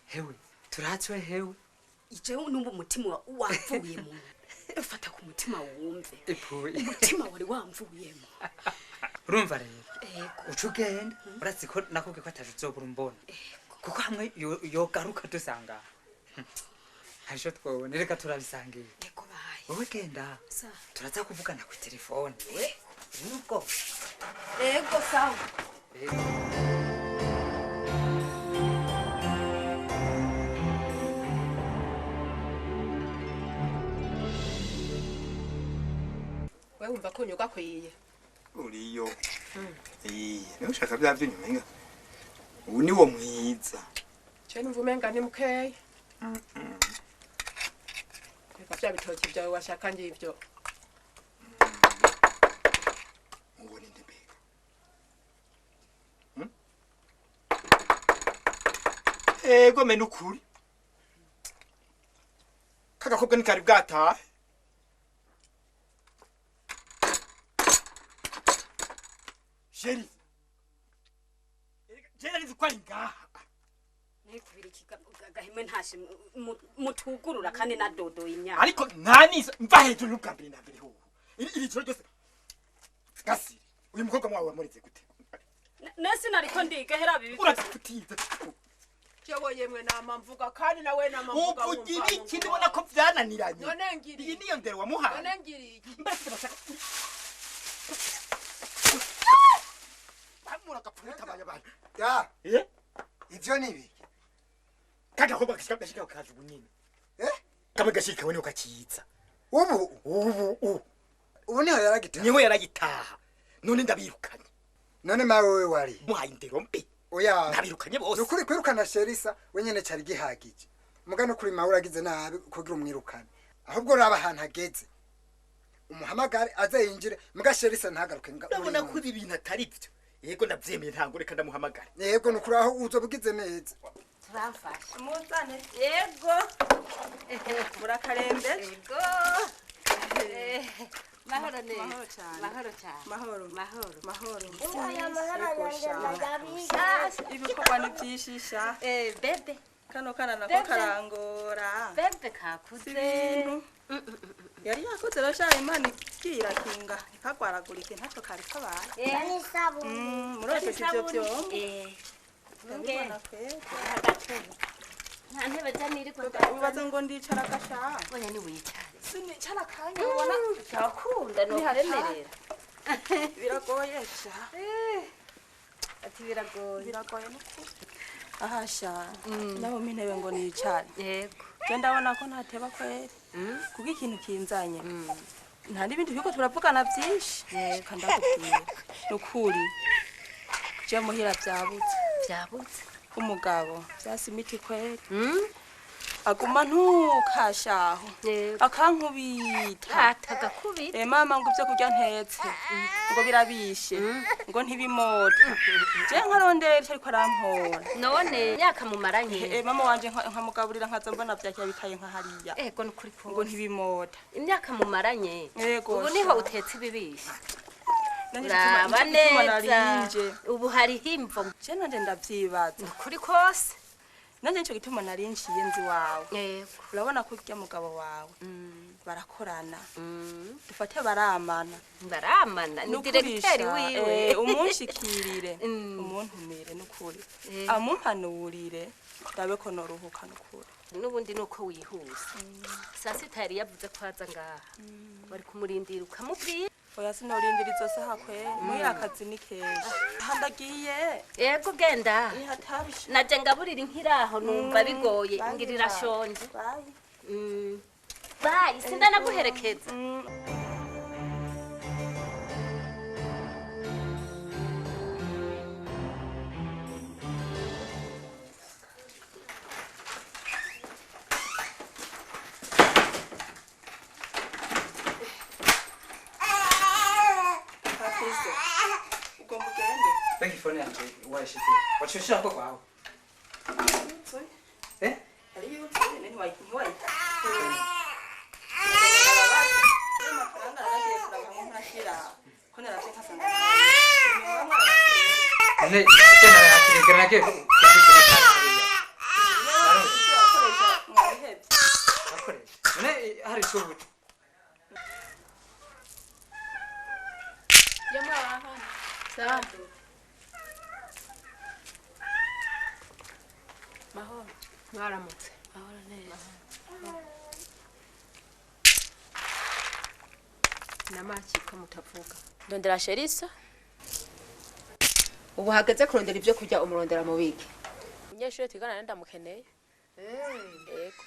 [SPEAKER 2] Hewe turahatswe hewe.
[SPEAKER 1] Ijewe numva umutima wamvuyemo. Ufata ku mutima wumve.
[SPEAKER 2] Epo
[SPEAKER 1] umutima wari wamvuyemo.
[SPEAKER 2] Urumva rero. Uca ugenda urazi ko nakubwiye ko ataje uzobura umbona. Kuko hamwe yogaruka dusanga. Haje twobone reka turabisangiye.
[SPEAKER 1] Yego baye.
[SPEAKER 2] Wowe genda. Turaza kuvugana ku telefone. Nubwo.
[SPEAKER 3] Yego sawa.
[SPEAKER 6] Wewe umva ko nyuga kwiye.
[SPEAKER 11] Uriyo. Niba ushaka bya by'inyuma inga. Ubu ni wo mwiza.
[SPEAKER 6] Je numva umenga ni mukeya. Reka bya bitoki byawe washaka ngivyo.
[SPEAKER 11] Uwo ni nde mbega? Ego me nukuri. Kagakobwa ni kari bwatahe. Sheri. Jera nizi kwa ngaha.
[SPEAKER 1] Nekubira gahimwe ntashe mutugurura kandi nadodoye imyaka.
[SPEAKER 11] Ariko nani mva hejuru n'ubwa mbere na mbere ho. Iri joro ryose. Gasiri. Uyu mukobwa mwawe wamureze gute?
[SPEAKER 1] Nese nariko ndiga hera bibi.
[SPEAKER 11] Urazifutiza.
[SPEAKER 6] Jewe yemwe nama mvuga kandi nawe nama mvuga.
[SPEAKER 11] Uvugira iki ndibona ko vyananiranye.
[SPEAKER 6] None ngiri.
[SPEAKER 11] Iyi niyo ndero wamuhaye.
[SPEAKER 6] None ngiri iki.
[SPEAKER 11] Mbese bashaka. Bamura gapfuta abayabaye.
[SPEAKER 12] Ya.
[SPEAKER 11] Eh?
[SPEAKER 12] Ivyo ni ibiki?
[SPEAKER 11] Kagakobwa gashika gashika kaje ubunyene.
[SPEAKER 12] Eh?
[SPEAKER 11] Kamwe gashika we ukaciza.
[SPEAKER 12] Ubu
[SPEAKER 11] ubu
[SPEAKER 12] ubu niho yaragitaha.
[SPEAKER 11] Niho yaragitaha. None ndabirukanye.
[SPEAKER 12] None mawe wewe wari.
[SPEAKER 11] Muhaye indero mbi.
[SPEAKER 12] Oya.
[SPEAKER 11] Ndabirukanye bose.
[SPEAKER 12] Nukuri kwirukana Sherisa wenyene cari gihagije. Mugano kuri mawe uragize nabi kugira umwirukane. Ahubwo raba ahantu hageze. Umuhamagare aze yinjire muga Sherisa ntagaruke.
[SPEAKER 11] Ndabona ko ibi bintu atari byo. Yego ndavyemeye ntango reka ndamuhamagara.
[SPEAKER 12] Yego nukuri aho uzobugize neza.
[SPEAKER 3] Turamfasha.
[SPEAKER 4] Muzane.
[SPEAKER 3] Yego.
[SPEAKER 4] Murakarembe.
[SPEAKER 3] Yego. Mahoro neza.
[SPEAKER 4] Mahoro cyane.
[SPEAKER 3] Mahoro cyane.
[SPEAKER 4] Mahoro.
[SPEAKER 3] Mahoro.
[SPEAKER 4] Mahoro.
[SPEAKER 3] Ibikorwa
[SPEAKER 4] ni byishisha.
[SPEAKER 3] Bebe.
[SPEAKER 4] Kano kana nako karangora.
[SPEAKER 3] Bebe kakuze.
[SPEAKER 4] Yari yakoze rero Imana ikirakinga ikagwaragurike ntacyo kari kabaye. Murose ivyo byombi. Ndabibona kwega.
[SPEAKER 3] Nta ntebe zaniriko
[SPEAKER 4] ubaza ngo ndicara gasha.
[SPEAKER 3] Oya ni wicare.
[SPEAKER 4] Sinicara kanya ubona
[SPEAKER 3] urakunda no kuremerera.
[SPEAKER 4] Biragoye sha.
[SPEAKER 3] Ati biragoye.
[SPEAKER 4] Biragoye nukuri. Aha sha. Naho mintebe ngo nicare.
[SPEAKER 3] Yego.
[SPEAKER 4] Je ndabona ko ntateba kweri. Kuko ikintu kinzanye. Nta n'ibindi biriko turavugana byinshi. Reka ndakubwira. Nukuri. Je muhira byabutse.
[SPEAKER 3] Byabutse.
[SPEAKER 4] Umugabo byasi imiti kweri. Aguma ntukashaho. Akankubita.
[SPEAKER 3] Atagakubita.
[SPEAKER 4] Mama ngo ibyo kurya ntetse. Ngo birabishe. Ngo ntibimota. Je nkarondera icyo ariko arampora.
[SPEAKER 1] None myaka mumaranye.
[SPEAKER 4] Mama wanje nkamugaburira nkaza mbona byakira bikaye nka hariya.
[SPEAKER 1] Ego nukuri ko.
[SPEAKER 4] Ngo ntibimota.
[SPEAKER 1] Imyaka mumaranye.
[SPEAKER 4] Yego.
[SPEAKER 1] Ubu niho utetse ibibishe.
[SPEAKER 4] Uraba
[SPEAKER 1] neza. Ubu hari himvo.
[SPEAKER 4] Je nanje ndavyibaza.
[SPEAKER 1] Nukuri kose.
[SPEAKER 4] Nanjye nico gituma nari nciye nzi wawe. Urabona ko urya mugabo wawe barakorana, dufate baramana.
[SPEAKER 13] Baramana ni directeur wiwe.
[SPEAKER 4] Umunshikirire, umuntumire nukuri, amumpanurire ndabe ko noruhuka nukuri.
[SPEAKER 13] Nubundi nuko wihuse. Saa sita yari yavuze ko aza ngaha, wari kumurindira ukamubwira.
[SPEAKER 4] Oya, sinorindira izo saha kweri, muhira akazi ni kenshi. Ndagiye.
[SPEAKER 13] Yego, genda. Naje ngaburira inkiraho numva bigoye, ngira irashonje. Bye, sindanaguherekeza.
[SPEAKER 4] Ugomba ugende.
[SPEAKER 2] Mbega ifone yanje wayishize, waciye ushirako kwawe? Eh?
[SPEAKER 4] Yari yuzuye, ntiwayita. Amafaranga naragiye kuraba aho ntashyira ko naravye nkasanga.
[SPEAKER 2] None icyo narakireka nagiye kukwishura hariya.
[SPEAKER 4] Wakoresha mwabihevye.
[SPEAKER 2] Nakoresha none hari ico buca.
[SPEAKER 6] Sawa. Mahoro. Mwaramutse. Mahoro neza. Namaki ko mutavuga.
[SPEAKER 4] Ndondera Sherisa.
[SPEAKER 6] Ubu hageze kurondera ibyo kurya, umurondera mu biki?
[SPEAKER 4] Umunyeshuri twigana ndamukeneye. Yego.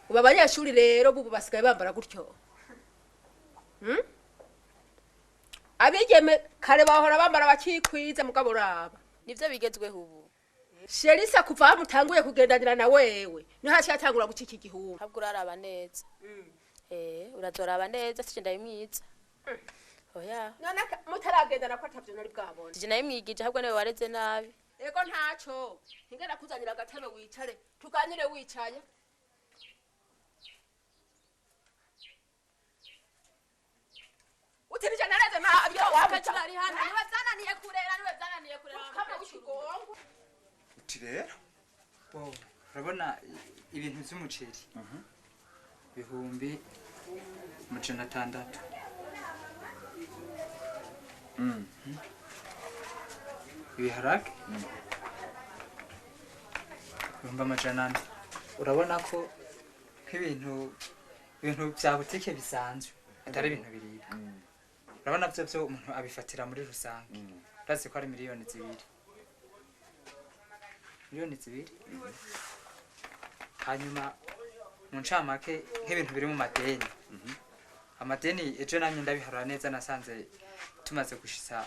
[SPEAKER 6] Ubu abanyeshuri rero bubu basigaye bambara gutyo. Abigeme kare bahora bambara bakikwiza, mugabo uraba.
[SPEAKER 4] Nivyo bigezweho ubu.
[SPEAKER 6] Sherisa kuva aho mutanguye kugendanira na wewe niho haciye atangura gucika igihumbi.
[SPEAKER 4] Ntabwo uraraba neza. Urazoraba neza, sije ndabimwiza. Oya.
[SPEAKER 6] None mutaragendana ko atavyo nari bwabona.
[SPEAKER 4] Sije nabimwigije, ahubwo niwe wareze nabi.
[SPEAKER 6] Ego ntaco. Ntingana kuzanira agatebe wicare tuganire wicaye. Utirije nareze nabi
[SPEAKER 4] Umukecuru ari hano, niwe vyananiye kurera, niwe vyananiye kurera.
[SPEAKER 6] Kama w'ikigongo.
[SPEAKER 7] Uti rero
[SPEAKER 2] Bo, urabona ibintu vy'umuceri 600,000. Ibiharage 400,000. Urabona ko nk'ibintu ibintu vya butike bisanzwe atari ibintu biribwa, urabona vyo vyo umuntu abifatira muri rusange. Urazi ko ari 2 miliyoni, 2 miliyoni. Hanyuma mu ncamake nk'ibintu biri mu madeni, amadeni ejo namye ndabiharura neza, nasanze tumaze gushitsa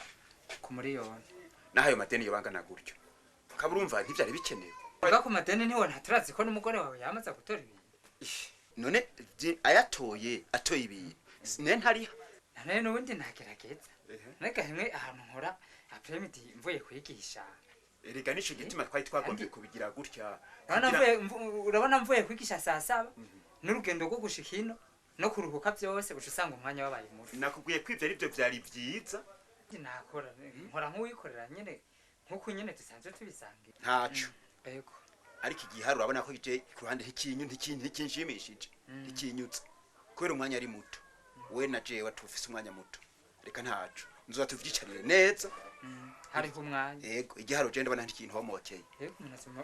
[SPEAKER 2] ku miliyoni.
[SPEAKER 7] Naho ayo madeni yobangana gutyo, ukaba urumva ntivyari bikenewe.
[SPEAKER 2] Uga ku madeni ntiwona, turazi ko n'umugore wawe yamaze gutora ibintu.
[SPEAKER 7] None ayatoye, atoye ibintu ne ntariha.
[SPEAKER 2] None n'ubundi nagerageza nega himwe ahantu nkora après-midi mvuye kwigisha.
[SPEAKER 7] Erega nico gituma twari twagombye kubigira gutya.
[SPEAKER 2] Urabona mvuye kwigisha saa 7, n'urugendo rwo gushika ino no kuruhuka byose, uca usanga umwanya wabaye mubi.
[SPEAKER 7] Nakubwiye ko ivyo arivyo vyari vyiza.
[SPEAKER 2] Nakora nkora nk'uwikorera nyene, nk'uko nyene dusanzwe tubisangira.
[SPEAKER 7] Ntaco.
[SPEAKER 2] Yego.
[SPEAKER 7] Ariko igihe urabona ko kije ku ruhande ntikinshimishije, ntikinyutse kubera umwanya ari muto. We na jewe tufise umwanya muto. Reka ntaco, nzoza tuvyicarire neza.
[SPEAKER 2] Hariho umwanya.
[SPEAKER 7] Yego, igiharo je ndabona ntikintu homokeye.
[SPEAKER 2] Yego,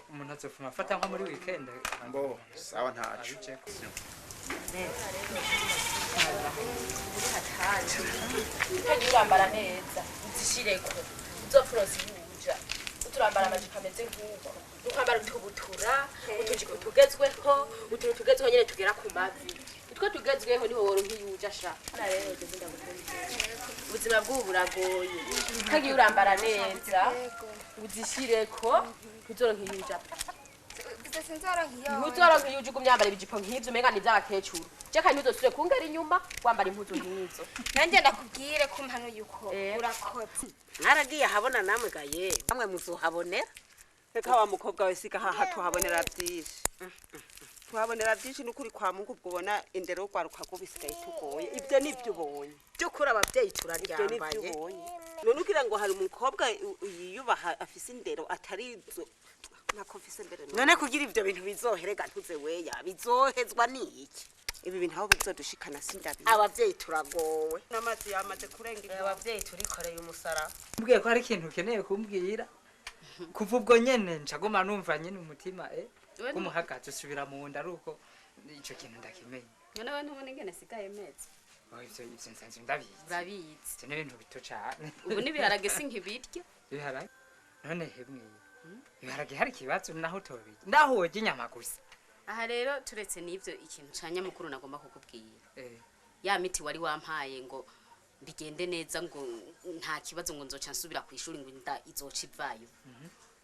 [SPEAKER 2] umuntu azofuma afata nko muri weekend.
[SPEAKER 7] Mbo sawa, ntaco.
[SPEAKER 2] Abijeko.
[SPEAKER 4] Utagiye urambara neza uzishireko, uzopfa uronse yuja uturambara amajipo ameze nk'uko, ukambara utubutura, utujipo tugezweho, utuntu tugezweho nyene tugera ku mavi, utwo tugezweho niho woronka iyuja sha. Rero ugeze ndagukunda, ubuzima bw'ubu buragoye, utagiye urambara neza uzishireko ntuzoronka iyuja. Ntuzoronka iyuja ugumye wambara ibijipo nk'ivyo umenga ni ivy'abakecuru. Je kandi ntuzosubire kungera inyuma wambara impuzu nk'izo.
[SPEAKER 10] Nanjye ndakubwire ko mpano yuko urakoze.
[SPEAKER 14] Mwaragiye ahabona namwe ga ye, namwe muzohabonera.
[SPEAKER 5] Reka wa mukobwa we, siga haha tuhabonera byinshi, tuhabonera byinshi n'ukuri kwa Mungu. Ubwo ubona indero rwaruka rwo bisigaye tugoye, ibyo nibyo ubonye.
[SPEAKER 14] By'ukuri ababyeyi
[SPEAKER 5] Ibyo nibyo
[SPEAKER 14] turaryambaye.
[SPEAKER 5] ubonye. None ugira ngo hari umukobwa yiyubaha afise indero atari izo? Nako mfise mbere. None kugira ivyo bintu bizoherega ntuze weya, bizohezwa niki? Ibi bintu aho bizodushikana sindabizi. Abavyeyi turagowe. N'amazi yamaze kurenga.
[SPEAKER 14] Abavyeyi turikoreye umusaraba.
[SPEAKER 2] Mbwiye ko hari ikintu ukeneye kumbwira. Kuva ubwo nyene ncaguma numva nyene umutima kumuhagaze usubira mu nda aruko ico kintu ndakimenye.
[SPEAKER 1] None we ntubona ingene sigaye meze?
[SPEAKER 2] Oh, ivyo nsanzwe ndabizi.
[SPEAKER 1] Urabizi.
[SPEAKER 2] Ivyo ni ibintu bito cane.
[SPEAKER 1] Ubu n'ibiharage sinkibirya.
[SPEAKER 2] Ibiharage? None hemwe. Ibiharage hari ikibazo naho tobirya. Ndaho worya inyama gusa.
[SPEAKER 1] Aha rero turetse n'ivyo ikintu ca nyamukuru nagomba kukubwira. Ya miti wari wampaye ngo bigende neza ngo nta kibazo ngo nzoca nsubira ku ishuri ngo inda izoca ivayo.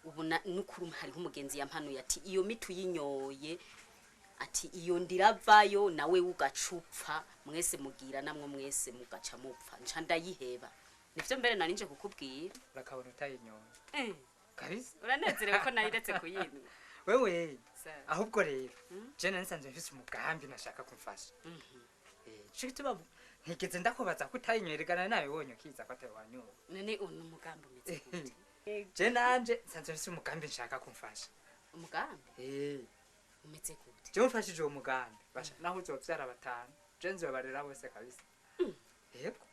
[SPEAKER 1] Ubu nukuru hariho umugenzi yampanuye ati iyo miti uyinyoye ati iyo ndiravayo nawe ugacupfa mwese mugira namwe mwese mugaca mupfa nca ndayiheba. Nivyo mbere narinje kukubwira.
[SPEAKER 2] Urakabona utayinyoye. Kabisa.
[SPEAKER 1] Uranezerewe ko nayiretse kuyinywa.
[SPEAKER 2] Wewe ahubwo rero je nsanzwe mfise umugambi nashaka kumfasha. Cyo tubabu ntigeze ndakubaza ko utayinyoye nawe wonye ukiza ko atayo wanyoye.
[SPEAKER 1] None uno mugambi umeze gute?
[SPEAKER 2] Je nanje nsanzwe mfise umugambi nshaka kumfasha.
[SPEAKER 1] Umugambi? Umeze gute?
[SPEAKER 2] Je mfashije uwo mugambi basha naho uzovyara batanu je nzobarera bose kabisa. Yego.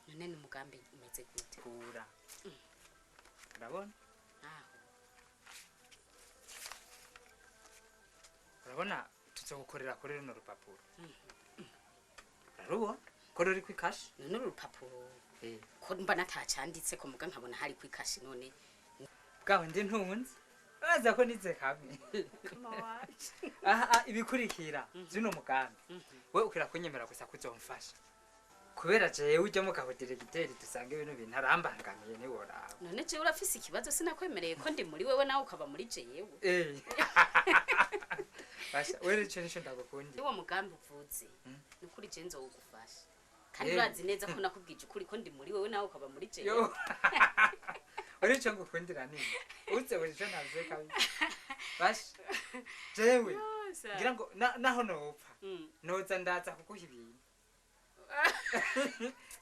[SPEAKER 1] None ni umugambi umeze gute?
[SPEAKER 2] Kura. Urabona?
[SPEAKER 1] Aho.
[SPEAKER 2] Urabona tuzogukorera kuri runo rupapuro. Urarubona? Ko ruri kwikashi?
[SPEAKER 1] None uru rupapuro ko mba natacanditse ko muga nkabona hari kwikashi none.
[SPEAKER 2] Bwaho ndi ntunze. Uraza ko nize kamwe. Aha ibikurikira zino mugambi. We ukira kunyemera gusa kuzomfasha. Kubera jewe ujya mu kaho diregiteri dusanga ibintu bintarambangamiye ni woraba.
[SPEAKER 1] None jewe urafise ikibazo sinakwemereye ko ndi muri wewe nawe ukaba muri jewe.
[SPEAKER 2] Basha wewe ico nico ndagukundi.
[SPEAKER 1] Uwo mugambi uvuze nukuri je nzogufasha. Kandi urazi neza ko nakubwije ukuri ko ndi muri wewe nawe ukaba muri jewe.
[SPEAKER 2] Uri ico ngukundira nini? Uze uri ico navuze kabisa. Basha jewe ngira ngo naho nopfa noza ndaza kuguha ibintu.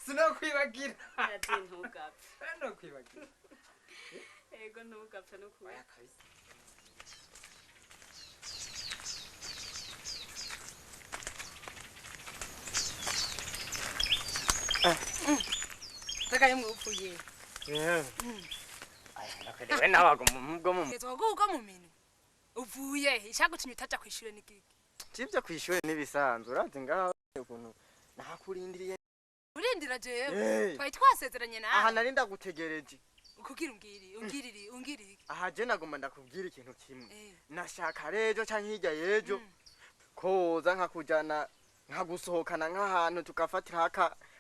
[SPEAKER 2] Sinokwibagira.
[SPEAKER 1] Ati ntugapfe.
[SPEAKER 2] Sinokwibagira.
[SPEAKER 1] Ego ntugapfe nukuri.
[SPEAKER 2] Oya kabisa.
[SPEAKER 8] Ndakaye mwupfuye.
[SPEAKER 9] Aya nawe ubwo mu.
[SPEAKER 8] Ubwo mu minwe. Uvuye ishagutumye utaja kwishure n'igiki.
[SPEAKER 9] Civyo kwishure nibisanzwe urazi ngaho ukuntu nakurindiriye.
[SPEAKER 8] Urindira jewe. Twari twasezeranye nawe.
[SPEAKER 9] Aha nari ndagutegereje.
[SPEAKER 8] Ukugira ungiri ungiriri ungiri.
[SPEAKER 9] Aha je nagomba ndakubwira ikintu kimwe. Nashaka rejo canke hirya yejo koza nkakujana nkagusohokana nk'ahantu tukafatira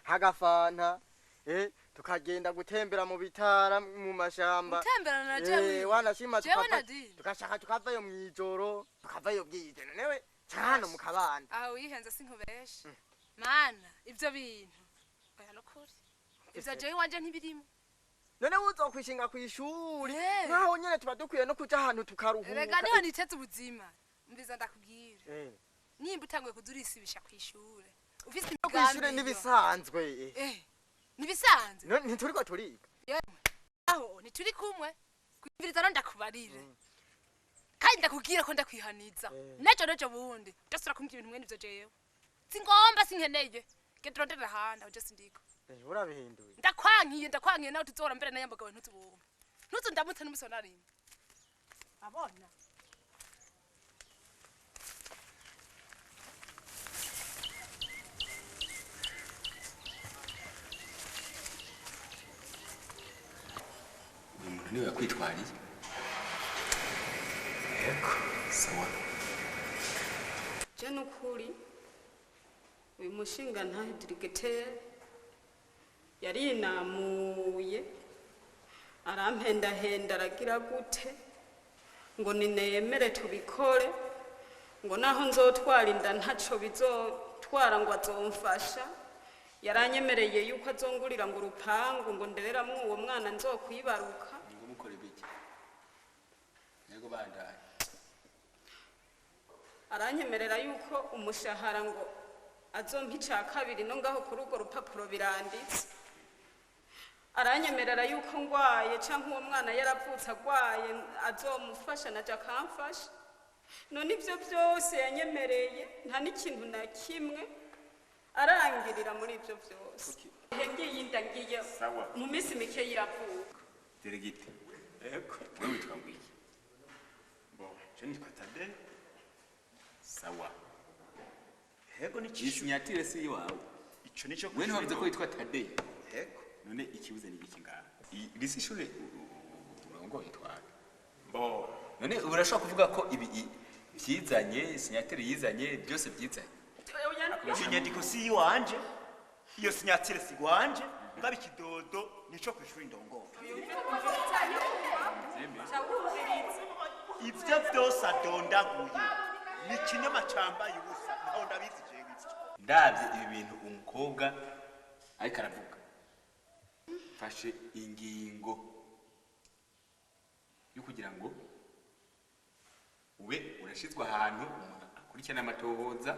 [SPEAKER 9] hagafanta tukagenda gutembera mu bitara mu mashamba.
[SPEAKER 8] Gutembera na jewe.
[SPEAKER 9] Wanashima tukashaka tukavayo mwijoro tukavayo bwije newe cyane mu kabanda.
[SPEAKER 8] Aho wihenze sinkubeshe. Mana ivyo bintu oya nukuri ivyo jewe wanje ntibirimo.
[SPEAKER 9] None uzokwishinga kwishuri nkaho nyene tuba dukwiye no kuja ahantu tukaruhuka.
[SPEAKER 8] Rega niho niteze ubuzima mbiza ndakubwira. Nimba utanguye kuzurisibisha kwishuri ufise imigambi
[SPEAKER 9] kwishuri nibisanzwe.
[SPEAKER 8] Nibisanzwe
[SPEAKER 9] ntituriko turiga.
[SPEAKER 8] Aho ntituri kumwe kwimviriza no ndakubarire. Kandi ndakubwira ko ndakwihaniza. Nejo nejo bundi ndasura kumbwira ibintu mwene ivyo jewe. Singomba sinkeneye. Gedrondera handa uje sindiko.
[SPEAKER 9] Urabihinduye.
[SPEAKER 8] Ndakwankiye nawe tuzora mbere nayambagawe ntuzubumwe. Ntuzu ndamutse n'umusonari. Abona.
[SPEAKER 15] Uyu muntu niwe yakwitwariye. Yego, sawa.
[SPEAKER 1] Je nukuri uyu mushinga nta diregiteri yarinamuye arampendahenda aragira gute ngo nineyemere tubikore ngo naho nzotwara inda ntaco bizotwara ngo azomfasha. Yaranyemereye yuko azongurira ngo urupangu ngo ndereramwo uwo mwana nzokwibaruka.
[SPEAKER 15] Ngo mukore biki? Yego bandaye.
[SPEAKER 1] Aranyemerera yuko umushahara ngo azompa ica kabiri no ngaho kuri urwo rupapuro biranditse. Aranyemerera yuko ngwaye canke uwo mwana yaravutse agwaye azomufasha naje akamfasha. None ivyo vyose yanyemereye nta n'ikintu na kimwe arangirira muri ivyo vyose. Ngiye inda ngiye
[SPEAKER 7] Sawa.
[SPEAKER 1] mu minsi mike iravuka.
[SPEAKER 15] Delegite.
[SPEAKER 7] Ego.
[SPEAKER 15] Wewe witwa ngwiki?
[SPEAKER 7] Bo, je nitwa Tade.
[SPEAKER 15] Sawa.
[SPEAKER 7] Ego ni
[SPEAKER 15] Iyi sinyatire si iwawe.
[SPEAKER 7] Ico nico.
[SPEAKER 15] Wewe ntiwavuze ko witwa Tade.
[SPEAKER 7] Ego.
[SPEAKER 15] None ikibuze ni iki ngaha? Iri si ishure urongoye twara.
[SPEAKER 7] Bo.
[SPEAKER 15] None urashobora kuvuga ko ibi vyizanye, sinyatire yizanye, byose byizanye.
[SPEAKER 7] Iyo nyandiko si iwanje. Iyo sinyatire si iwanje. Ngaba ikidodo nico kw'ishuri ndongoye. Ivyo vyose adondaguye ni ikinyoma cambaye ubusa, ntaho ndabizi jewe ivyo.
[SPEAKER 15] Ndavye ibi bintu umukobwa ariko aravuga, mfashe ingingo yo kugira ngo ube urashizwe ahantu umuntu akurikirana amatohoza,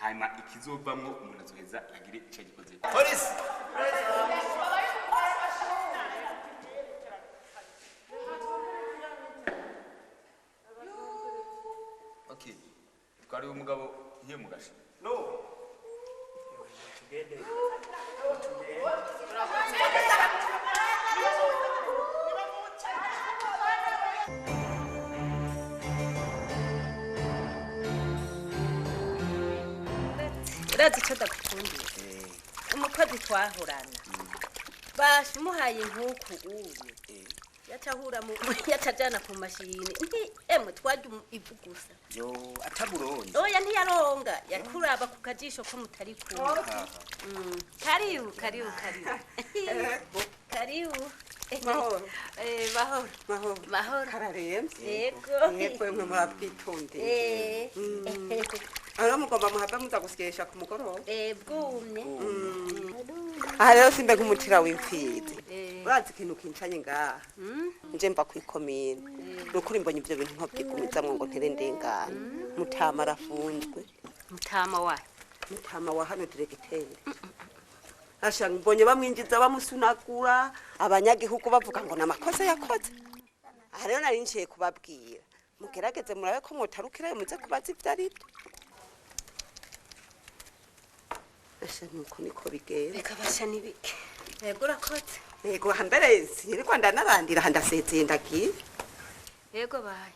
[SPEAKER 15] hanyuma ikizovamwo umuntu azoheza agire ico agikoze. Polisi! Okay. Twari umugabo hiye mugasha.
[SPEAKER 7] No.
[SPEAKER 11] Tugende.
[SPEAKER 13] Urazi icyo ndagukundira? Umukozi twahorana basha umuhaye inkuku uyu yacahura mu yacajana ku mashini nti emwe twarya ivu gusa.
[SPEAKER 16] Yo ataburonze.
[SPEAKER 13] Oya ntiyaronga, yakuraba ku kajisho ko mutari kumwe. Karibu karibu karibu karibu.
[SPEAKER 5] Mahoro.
[SPEAKER 13] Mahoro.
[SPEAKER 5] Mahoro.
[SPEAKER 13] Mahoro.
[SPEAKER 5] Kararemvye.
[SPEAKER 13] Yego.
[SPEAKER 5] Yego mwe murabwitondeye. Aro mugomba muhava muza gusyesha ku mugoroba.
[SPEAKER 13] Bwumye.
[SPEAKER 5] Aha rero simbe nk'umutira w'imfizi. Urazi ikintu kincanye ngaha? Nje mva kw'ikomine. Nukuri mbonye ivyo bintu nkavyigumizamwo ngo ntere ndengane. Mutama arafunzwe.
[SPEAKER 13] Mutama wahe?
[SPEAKER 5] Mutama wa hano diregiteri. Asha mbonye bamwinjiza bamusunagura, abanyagihugu bavuga ngo namakosa yakoze. Aha rero nari nciye kubabwira. Mugerageze murabe ko mwotarukirayo muze kubaza ivyo ari byo. Asha nuko niko bigenda.
[SPEAKER 13] Reka basha nibike. Yego urakoze.
[SPEAKER 5] Yego hambere sinirwa ndanarandira handasezeye ndagiye.
[SPEAKER 13] Yego baye.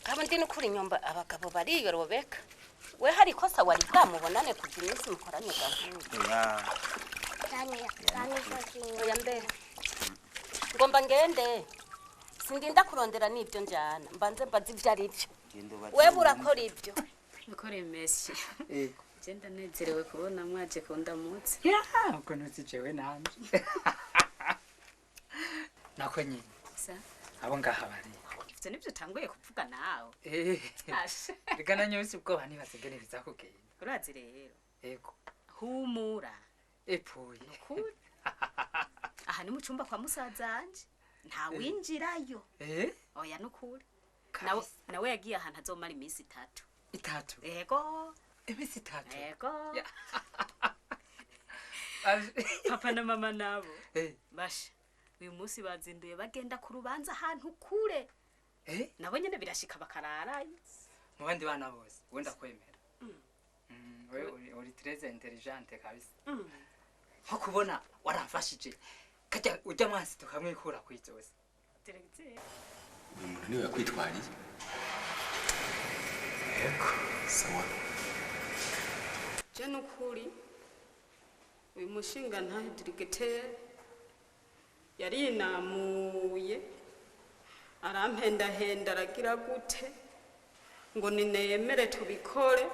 [SPEAKER 13] Kaba ndi nukuri nyomba abagabo bariyorobeka. We hari kosa wari bwamubonane kuva iminsi mukoranye gahunda. Oya mbere. Ngomba ngende. Sindinda kurondera n'ibyo njyana. Mbanze mbaze ibyo ari byo. Wewe urakora ibyo.
[SPEAKER 1] Ukora imesi.
[SPEAKER 2] Yego.
[SPEAKER 1] Je ndanezerewe kubona mwaje kundamutse.
[SPEAKER 2] Ya, ubwo ntuzi jewe nanje. Nako nyine.
[SPEAKER 1] Sa?
[SPEAKER 2] Abo ngaha bari.
[SPEAKER 1] Ivyo nivyo utanguye kuvuga nawe. Asha.
[SPEAKER 2] Reka nanyose ubwoba ntibasigere bizakugenda.
[SPEAKER 1] Urazi rero.
[SPEAKER 2] Yego.
[SPEAKER 1] Humura.
[SPEAKER 2] Epfuye.
[SPEAKER 1] Nukuri. Aha ni mu cumba kwa musazanje. Nta winjirayo. Oya nukuri. Nawe yagiye ahantu azomara iminsi itatu.
[SPEAKER 2] Itatu?
[SPEAKER 1] Yego.
[SPEAKER 2] Iminsi itatu?
[SPEAKER 1] Yego. Papa na mama nabo. Basha. Uyu munsi bazinduye bagenda ku rubanza ahantu kure. Nabo nyene birashika bakararayo.
[SPEAKER 2] Mu bandi bana bose, wowe ndakwemera. Wewe uri très intelligente kabisa. Nko kubona waramfashije. Kajya ujya mwansi tukamwikura kwizose.
[SPEAKER 15] Uyu muntu niwe yakwitwariye. Yego, sawa.
[SPEAKER 1] Je nukuri uyu mushinga ntahe directeur yarinamuye arampendahenda aragira gute ngo nineyemere tubikore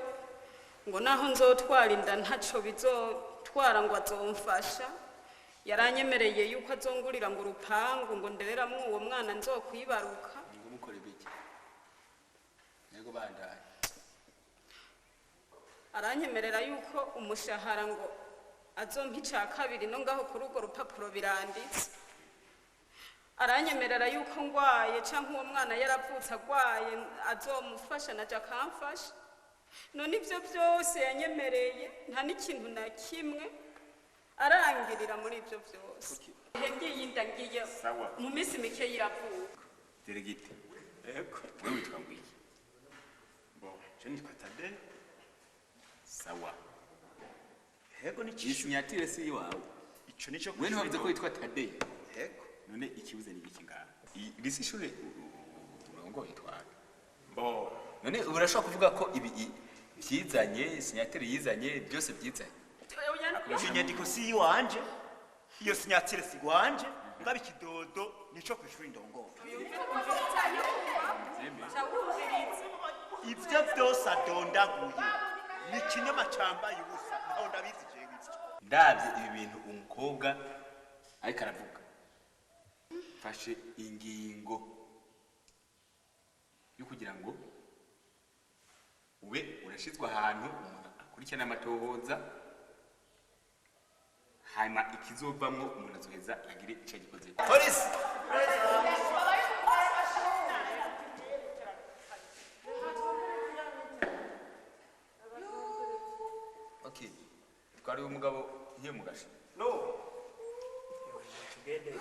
[SPEAKER 1] ngo naho nzotwara inda ntaco bizotwara ngo azomfasha. Yaranyemereye yuko azongurira ngo urupangu ngo ndereramwo uwo mwana nzokwibaruka.
[SPEAKER 15] Ngo mukore biki? Yego bandaye.
[SPEAKER 1] Aranyemerera yuko umushahara ngo azompa ica kabiri no ngaho kuri urwo rupapuro biranditse. Aranyemerera yuko ngwaye canke uwo mwana yaravutse agwaye azomufasha naje akamfasha. None ibyo byose yanyemereye nta n'ikintu na kimwe arangirira muri ibyo byose. Ngiye inda ngiye
[SPEAKER 7] Sawa.
[SPEAKER 1] mu minsi mike iravuka.
[SPEAKER 15] Delegite.
[SPEAKER 7] Yego.
[SPEAKER 15] Wewe witwa ngwiki?
[SPEAKER 7] Bo, je nitwa Tade.
[SPEAKER 15] Sawa.
[SPEAKER 7] Yego ni
[SPEAKER 15] Iyi sinyatire si iwawe.
[SPEAKER 7] Ico nico.
[SPEAKER 15] Wewe ntiwavuze ko witwa Tade.
[SPEAKER 7] Yego.
[SPEAKER 15] None ikibuze ni iki ngaha? Iri si ishure urongoye twara.
[SPEAKER 7] Bo.
[SPEAKER 15] None urashobora kuvuga ko ibi vyizanye, sinyatire yizanye, byose byizanye.
[SPEAKER 7] Iyo nyandiko si iwanje. Iyo sinyatire si iwanje. Ngaba ikidodo nico kwishuri ndongoye. Ivyo vyose adondaguye ni ikinyoma cambaye ubusa, ntaho ndabizi jewe ivyo.
[SPEAKER 15] Ndavye ibi bintu umukobwa ariko aravuga, mfashe ingingo yo kugira ngo ube urashizwe ahantu umuntu akurikirana amatohoza, hanyuma ikizovamwo umuntu azoheza agire ico agikoze.
[SPEAKER 7] Polisi!
[SPEAKER 15] Okay, twari umugabo hiyo mugasha.
[SPEAKER 7] No.
[SPEAKER 2] Tugende.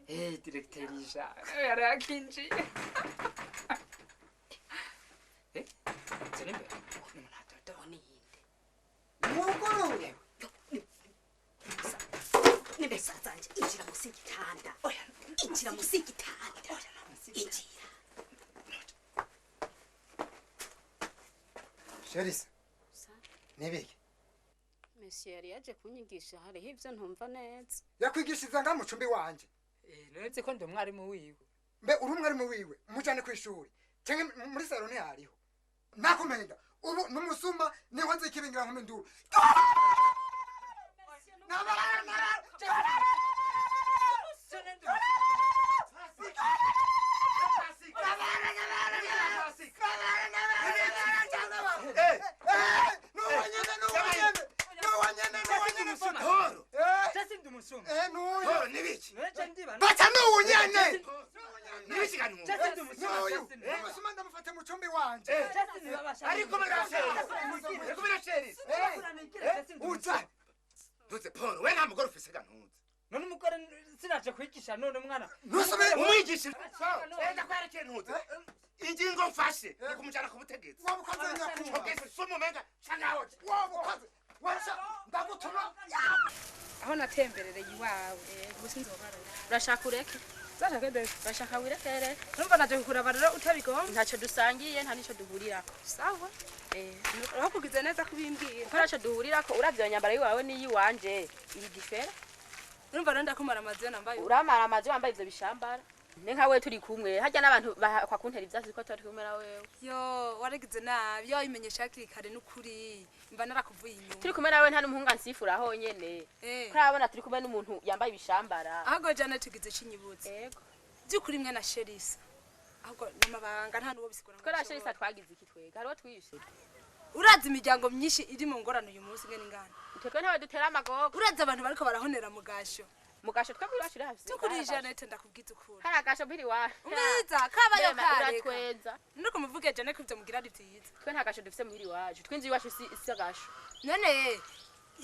[SPEAKER 2] Eh, directeur Ija, yarakinjiye. Eh, zenimbe.
[SPEAKER 3] Mwuguruye. Nimbe zanje injira musi y'igitanda. Injira musi y'igitanda. Injira.
[SPEAKER 12] Sherisa nibiki?
[SPEAKER 1] Monsieur yari yaje kunyigisha hariho ivyo ntumva neza.
[SPEAKER 12] Yakwigishiriza nga mu cumbi wanje.
[SPEAKER 2] Nuretse ko ndi umwarimu wiwe.
[SPEAKER 12] Mbe uri umwarimu wiwe, umujane kw'ishuri canke muri salo ntihariho. Nakumenya ubu n'umusuma niho nzikibingira nk'induru. Bacha n'uwunyene. Umusuma ndamufata mu cumbi wanje.
[SPEAKER 11] Ariko birashereza.
[SPEAKER 12] Uza.
[SPEAKER 11] Ntuze Paul, we nta mugore ufise ga ntuze.
[SPEAKER 2] None umugore sinaje kwigisha none mwana.
[SPEAKER 12] Ntusubire
[SPEAKER 11] umwigisha. Enda kwerekeye ntuze. Ingingo mfashe ni kumujana ku butegetsi.
[SPEAKER 12] Wabukoze nyakubahwa.
[SPEAKER 11] Ugeze sumumenga cangaho.
[SPEAKER 12] Wabukoze. Washa ndagutuma.
[SPEAKER 8] Aho natemberereye iwawe ubu sinzobara.
[SPEAKER 4] Urashaka ureke?
[SPEAKER 8] Zashaka ndetse.
[SPEAKER 4] Urashaka wirekere?
[SPEAKER 8] Numva naje kukuraba rero utabigomba.
[SPEAKER 4] Ntacyo dusangiye, nta nico duhurirako.
[SPEAKER 8] Sawa. Aho kugize neza kubimbwira.
[SPEAKER 4] Kuko ntacyo duhurirako, uravye iyo nyambaro yiwawe n'iyiwanje iri difera.
[SPEAKER 8] Urumva rero ndakumara amazi nambaye.
[SPEAKER 4] Uramara amazi wambaye ivyo bishambara. Ne nka wewe turi kumwe, harya n'abantu kwa kuntera ivyatsi ko turi kumwe na wewe.
[SPEAKER 8] Yo, waragize nabi, yo imenyesha hakiri kare n'ukuri. Mba narakuvuye inyuma.
[SPEAKER 4] Turi kumwe nawe nta n'umuhungu ansifura honyene. Kuri abona turi kumwe n'umuntu yambaye ibishambara.
[SPEAKER 8] Ahubwo jana tugize cinyibutse.
[SPEAKER 4] Yego.
[SPEAKER 8] Byukuri mwe na Sherisa. Ahubwo namabanga nta nuwo bisigura.
[SPEAKER 4] Twe na Sherisa twagize iki twega? Hariho twishe.
[SPEAKER 8] Urazi imiryango myinshi iri mu ngorane uyu munsi ngene ingana.
[SPEAKER 4] Twebwe ntawe dutera amagogo.
[SPEAKER 8] Urazi abantu bariko barahonera mugasho.
[SPEAKER 4] Mugasho twebwe iwacu urahafise.
[SPEAKER 8] Tukuri Janete ndakubwiza ukuri.
[SPEAKER 4] Hari agasho biri wa.
[SPEAKER 8] Umwiza kabayo kare.
[SPEAKER 4] Uratwenza.
[SPEAKER 8] Nuko muvuge Janete ko ivyo mugira ari vyiza.
[SPEAKER 4] Twe nta gasho dufise muhiri wacu. Twinzu iwacu si agasho.
[SPEAKER 8] None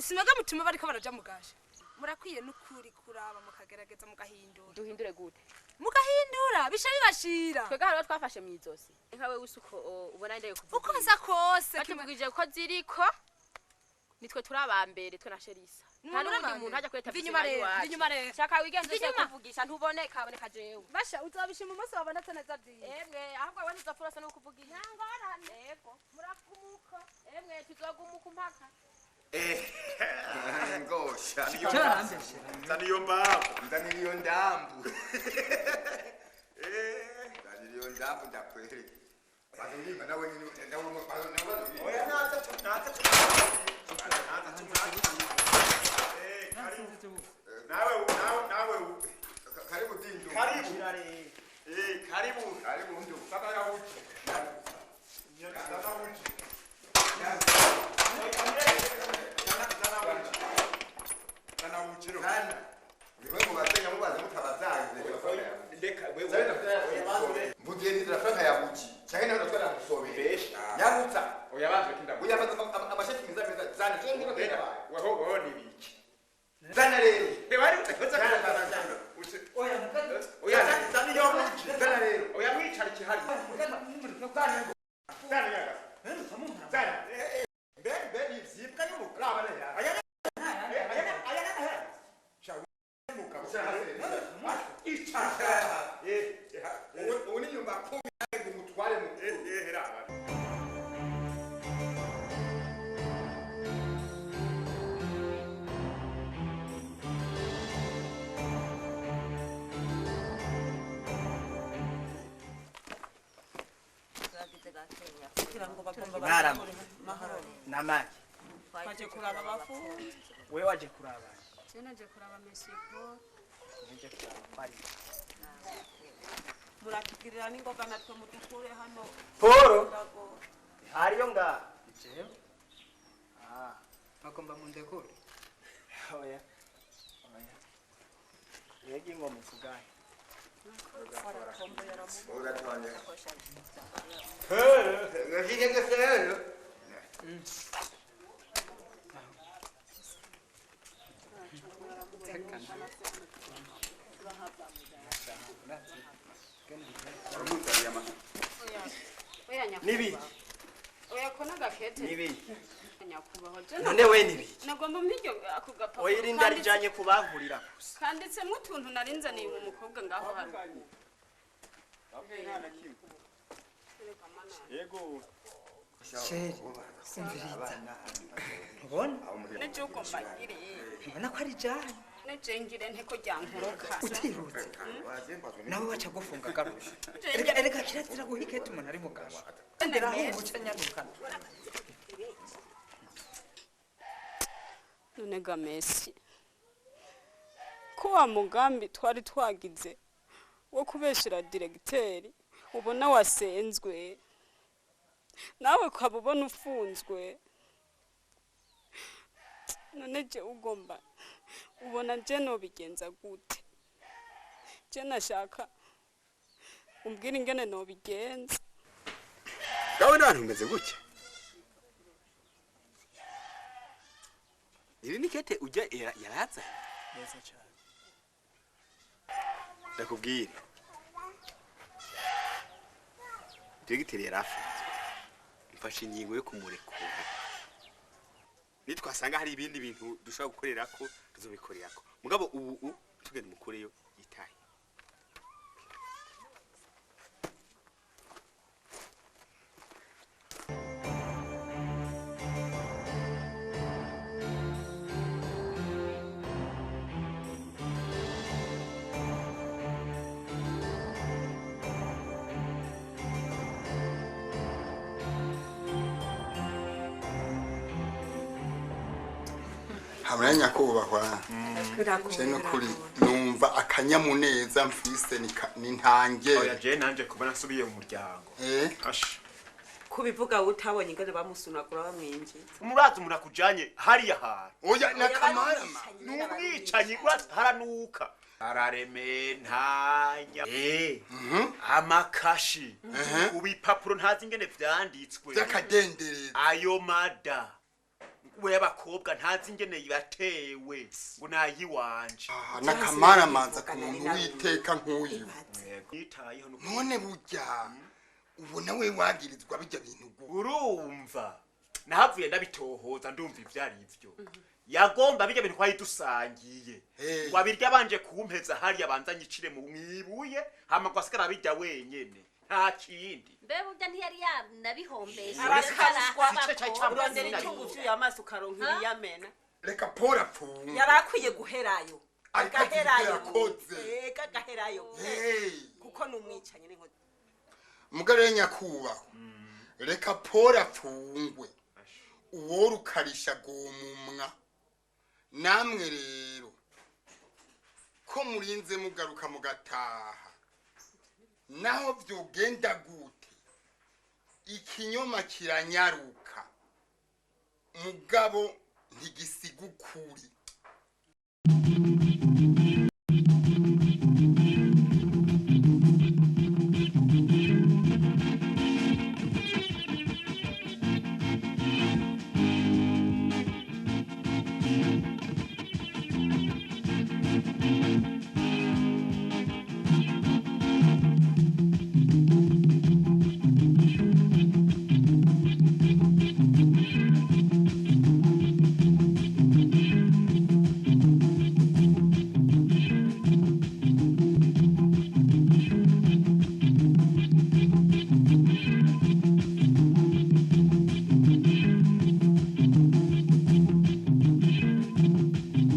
[SPEAKER 8] simega mutuma bariko baraja mugasho. Murakwiye nukuri kuraba mukagerageza mugahindura.
[SPEAKER 4] Duhindure gute?
[SPEAKER 8] Mugahindura bisha bibashira.
[SPEAKER 4] Twebwe hariho twafashe mwizosi. Nka wewe usuko ubona ndeye kuvuga.
[SPEAKER 8] Uko nsa kose
[SPEAKER 4] batubwije ko ziriko nitwe turabambere twe na Sherisa. Nta n'undi muntu ajya kureta
[SPEAKER 8] inyuma rero, inyuma rero.
[SPEAKER 4] Shaka wigenze se kuvugisha ntuboneka aboneka jewe.
[SPEAKER 8] Basha uzabishima umunsi wabonetse neza byiza.
[SPEAKER 4] Emwe ahubwo wabona uzapfura no kuvugisha. Ntangorane. Yego. Muragumuka. Emwe tuzogumuka mpaka.
[SPEAKER 16] Ngosha.
[SPEAKER 7] Nzaniyo mbavu.
[SPEAKER 16] Nzaniyo ndambu. Nzaniyo ndambu ndakwereka. Bazongimba nawe nyine nawe nawe.
[SPEAKER 7] Oya naza naza. Karibu. Nawe nawe nawe
[SPEAKER 16] karibu dindu.
[SPEAKER 7] Karibu. Karibu.
[SPEAKER 16] Karibu ndu. Sasa ya uchi. Sasa uchi. Zana zana zana mbe mbe ivyibwa y'urukaraba aya aya aya ubu ni nyuma kumi ngo umutware mukuru.
[SPEAKER 11] Mwarama namaki
[SPEAKER 6] Twaje kuraba abafunze.
[SPEAKER 11] Wewe waje kuraba?
[SPEAKER 1] Je naje kuraba Monsieur Paul.
[SPEAKER 11] Naje kuraba Paul.
[SPEAKER 5] Muratugirira n'ingoga natwe mudukure hano.
[SPEAKER 11] Paul hariyo nga
[SPEAKER 2] jewe bagomba mundekure.
[SPEAKER 11] Oya oya yegi ngo muvugane.
[SPEAKER 9] Nibiki?
[SPEAKER 1] Oya kona gakete.
[SPEAKER 9] Nibiki?
[SPEAKER 1] Nyakubahwa.
[SPEAKER 9] None we nibiki?
[SPEAKER 1] Nagomba mpiryo ako gapapuro.
[SPEAKER 9] Oya irinda rijanye kubankurira gusa.
[SPEAKER 1] Kanditsemwo utuntu narinzaniye uwo mukobwa ngaho haruguru.
[SPEAKER 15] Yego.
[SPEAKER 2] Sheri, umviriza. Ntubona?
[SPEAKER 1] Nije ugomba ngire.
[SPEAKER 2] Ntubona ko ari jane?
[SPEAKER 1] Nije ngire nteko ryankoroka.
[SPEAKER 2] Utirutse. Nawe waca gufunga garusha. Erega erega kirazira guhiketa umuntu ari mu gasho. Nderaho uca nyarukana.
[SPEAKER 1] None ga Messi, ko wa mugambi twari twagize wo kubeshera diregiteri ubona wasenzwe, nawe ukaba ubona ufunzwe, none je ugomba ubona je nobigenza gute? Je nashaka umbwire ingene nobigenza.
[SPEAKER 15] Gawe n'abantu mumeze gutya. Iri ni kete ujya yaraza.
[SPEAKER 11] Neza cyane.
[SPEAKER 15] Ndakubwira. Diregiteri yarafunzwe. Mfashe ingingo yo kumurekura. Nitwasanga hari ibindi bintu dushobora gukorerako tuzobikorerako. Mugabo ubu tugenda umukureyo yitaye.
[SPEAKER 16] Hamwe nyakubahwa je nukuri numva akanyamuneza mfise ni ntange.
[SPEAKER 7] Oya je nanje kuba nasubiye mu muryango. Ash.
[SPEAKER 5] Kubivuga utabonye ingene bamusunagura bamwinjiza.
[SPEAKER 7] Umurazi umuntu akujanye hariya hantu.
[SPEAKER 16] Oya nakamarama.
[SPEAKER 7] N'umwicanyi haranuka. Ararementanya. Amakashi. Ubipapuro ntazi ingene vyanditswe.
[SPEAKER 16] Byakadendereza.
[SPEAKER 7] Ayo mada. We abakobwa ntazi ingene yatewe ngo nayiwanje.
[SPEAKER 16] Nakamaramaza ku muntu witeka nk'uyu. None burya ubona we wagirizwa bijya bintu
[SPEAKER 7] urumva nahavuye ndabitohoza ndumva ivyari ivyo yagomba bijya bintu kwari dusangiye ngo abirya banje kumpeza hariya banza nyicire mu mwibuye hama kwasigara bijya wenyene nta kindi.
[SPEAKER 13] Mbe burya ntiyari yanabihombesha.
[SPEAKER 5] Urondera icyungu vyuye amaso ukaronka ibiyamena.
[SPEAKER 16] Reka Paul apfunge.
[SPEAKER 5] Yarakwiye guherayo. Agaherayo. Ega agaherayo. Kuko numwicanye n'inkozi.
[SPEAKER 16] Mugare nyakubahwa. Reka Paul apfungwe. Uwo rukarisha gomumwa. Namwe rero ko murinze mugaruka mugataha. Naho vyogenda gute ikinyoma kiranyaruka mugabo ntigisiga ukuri.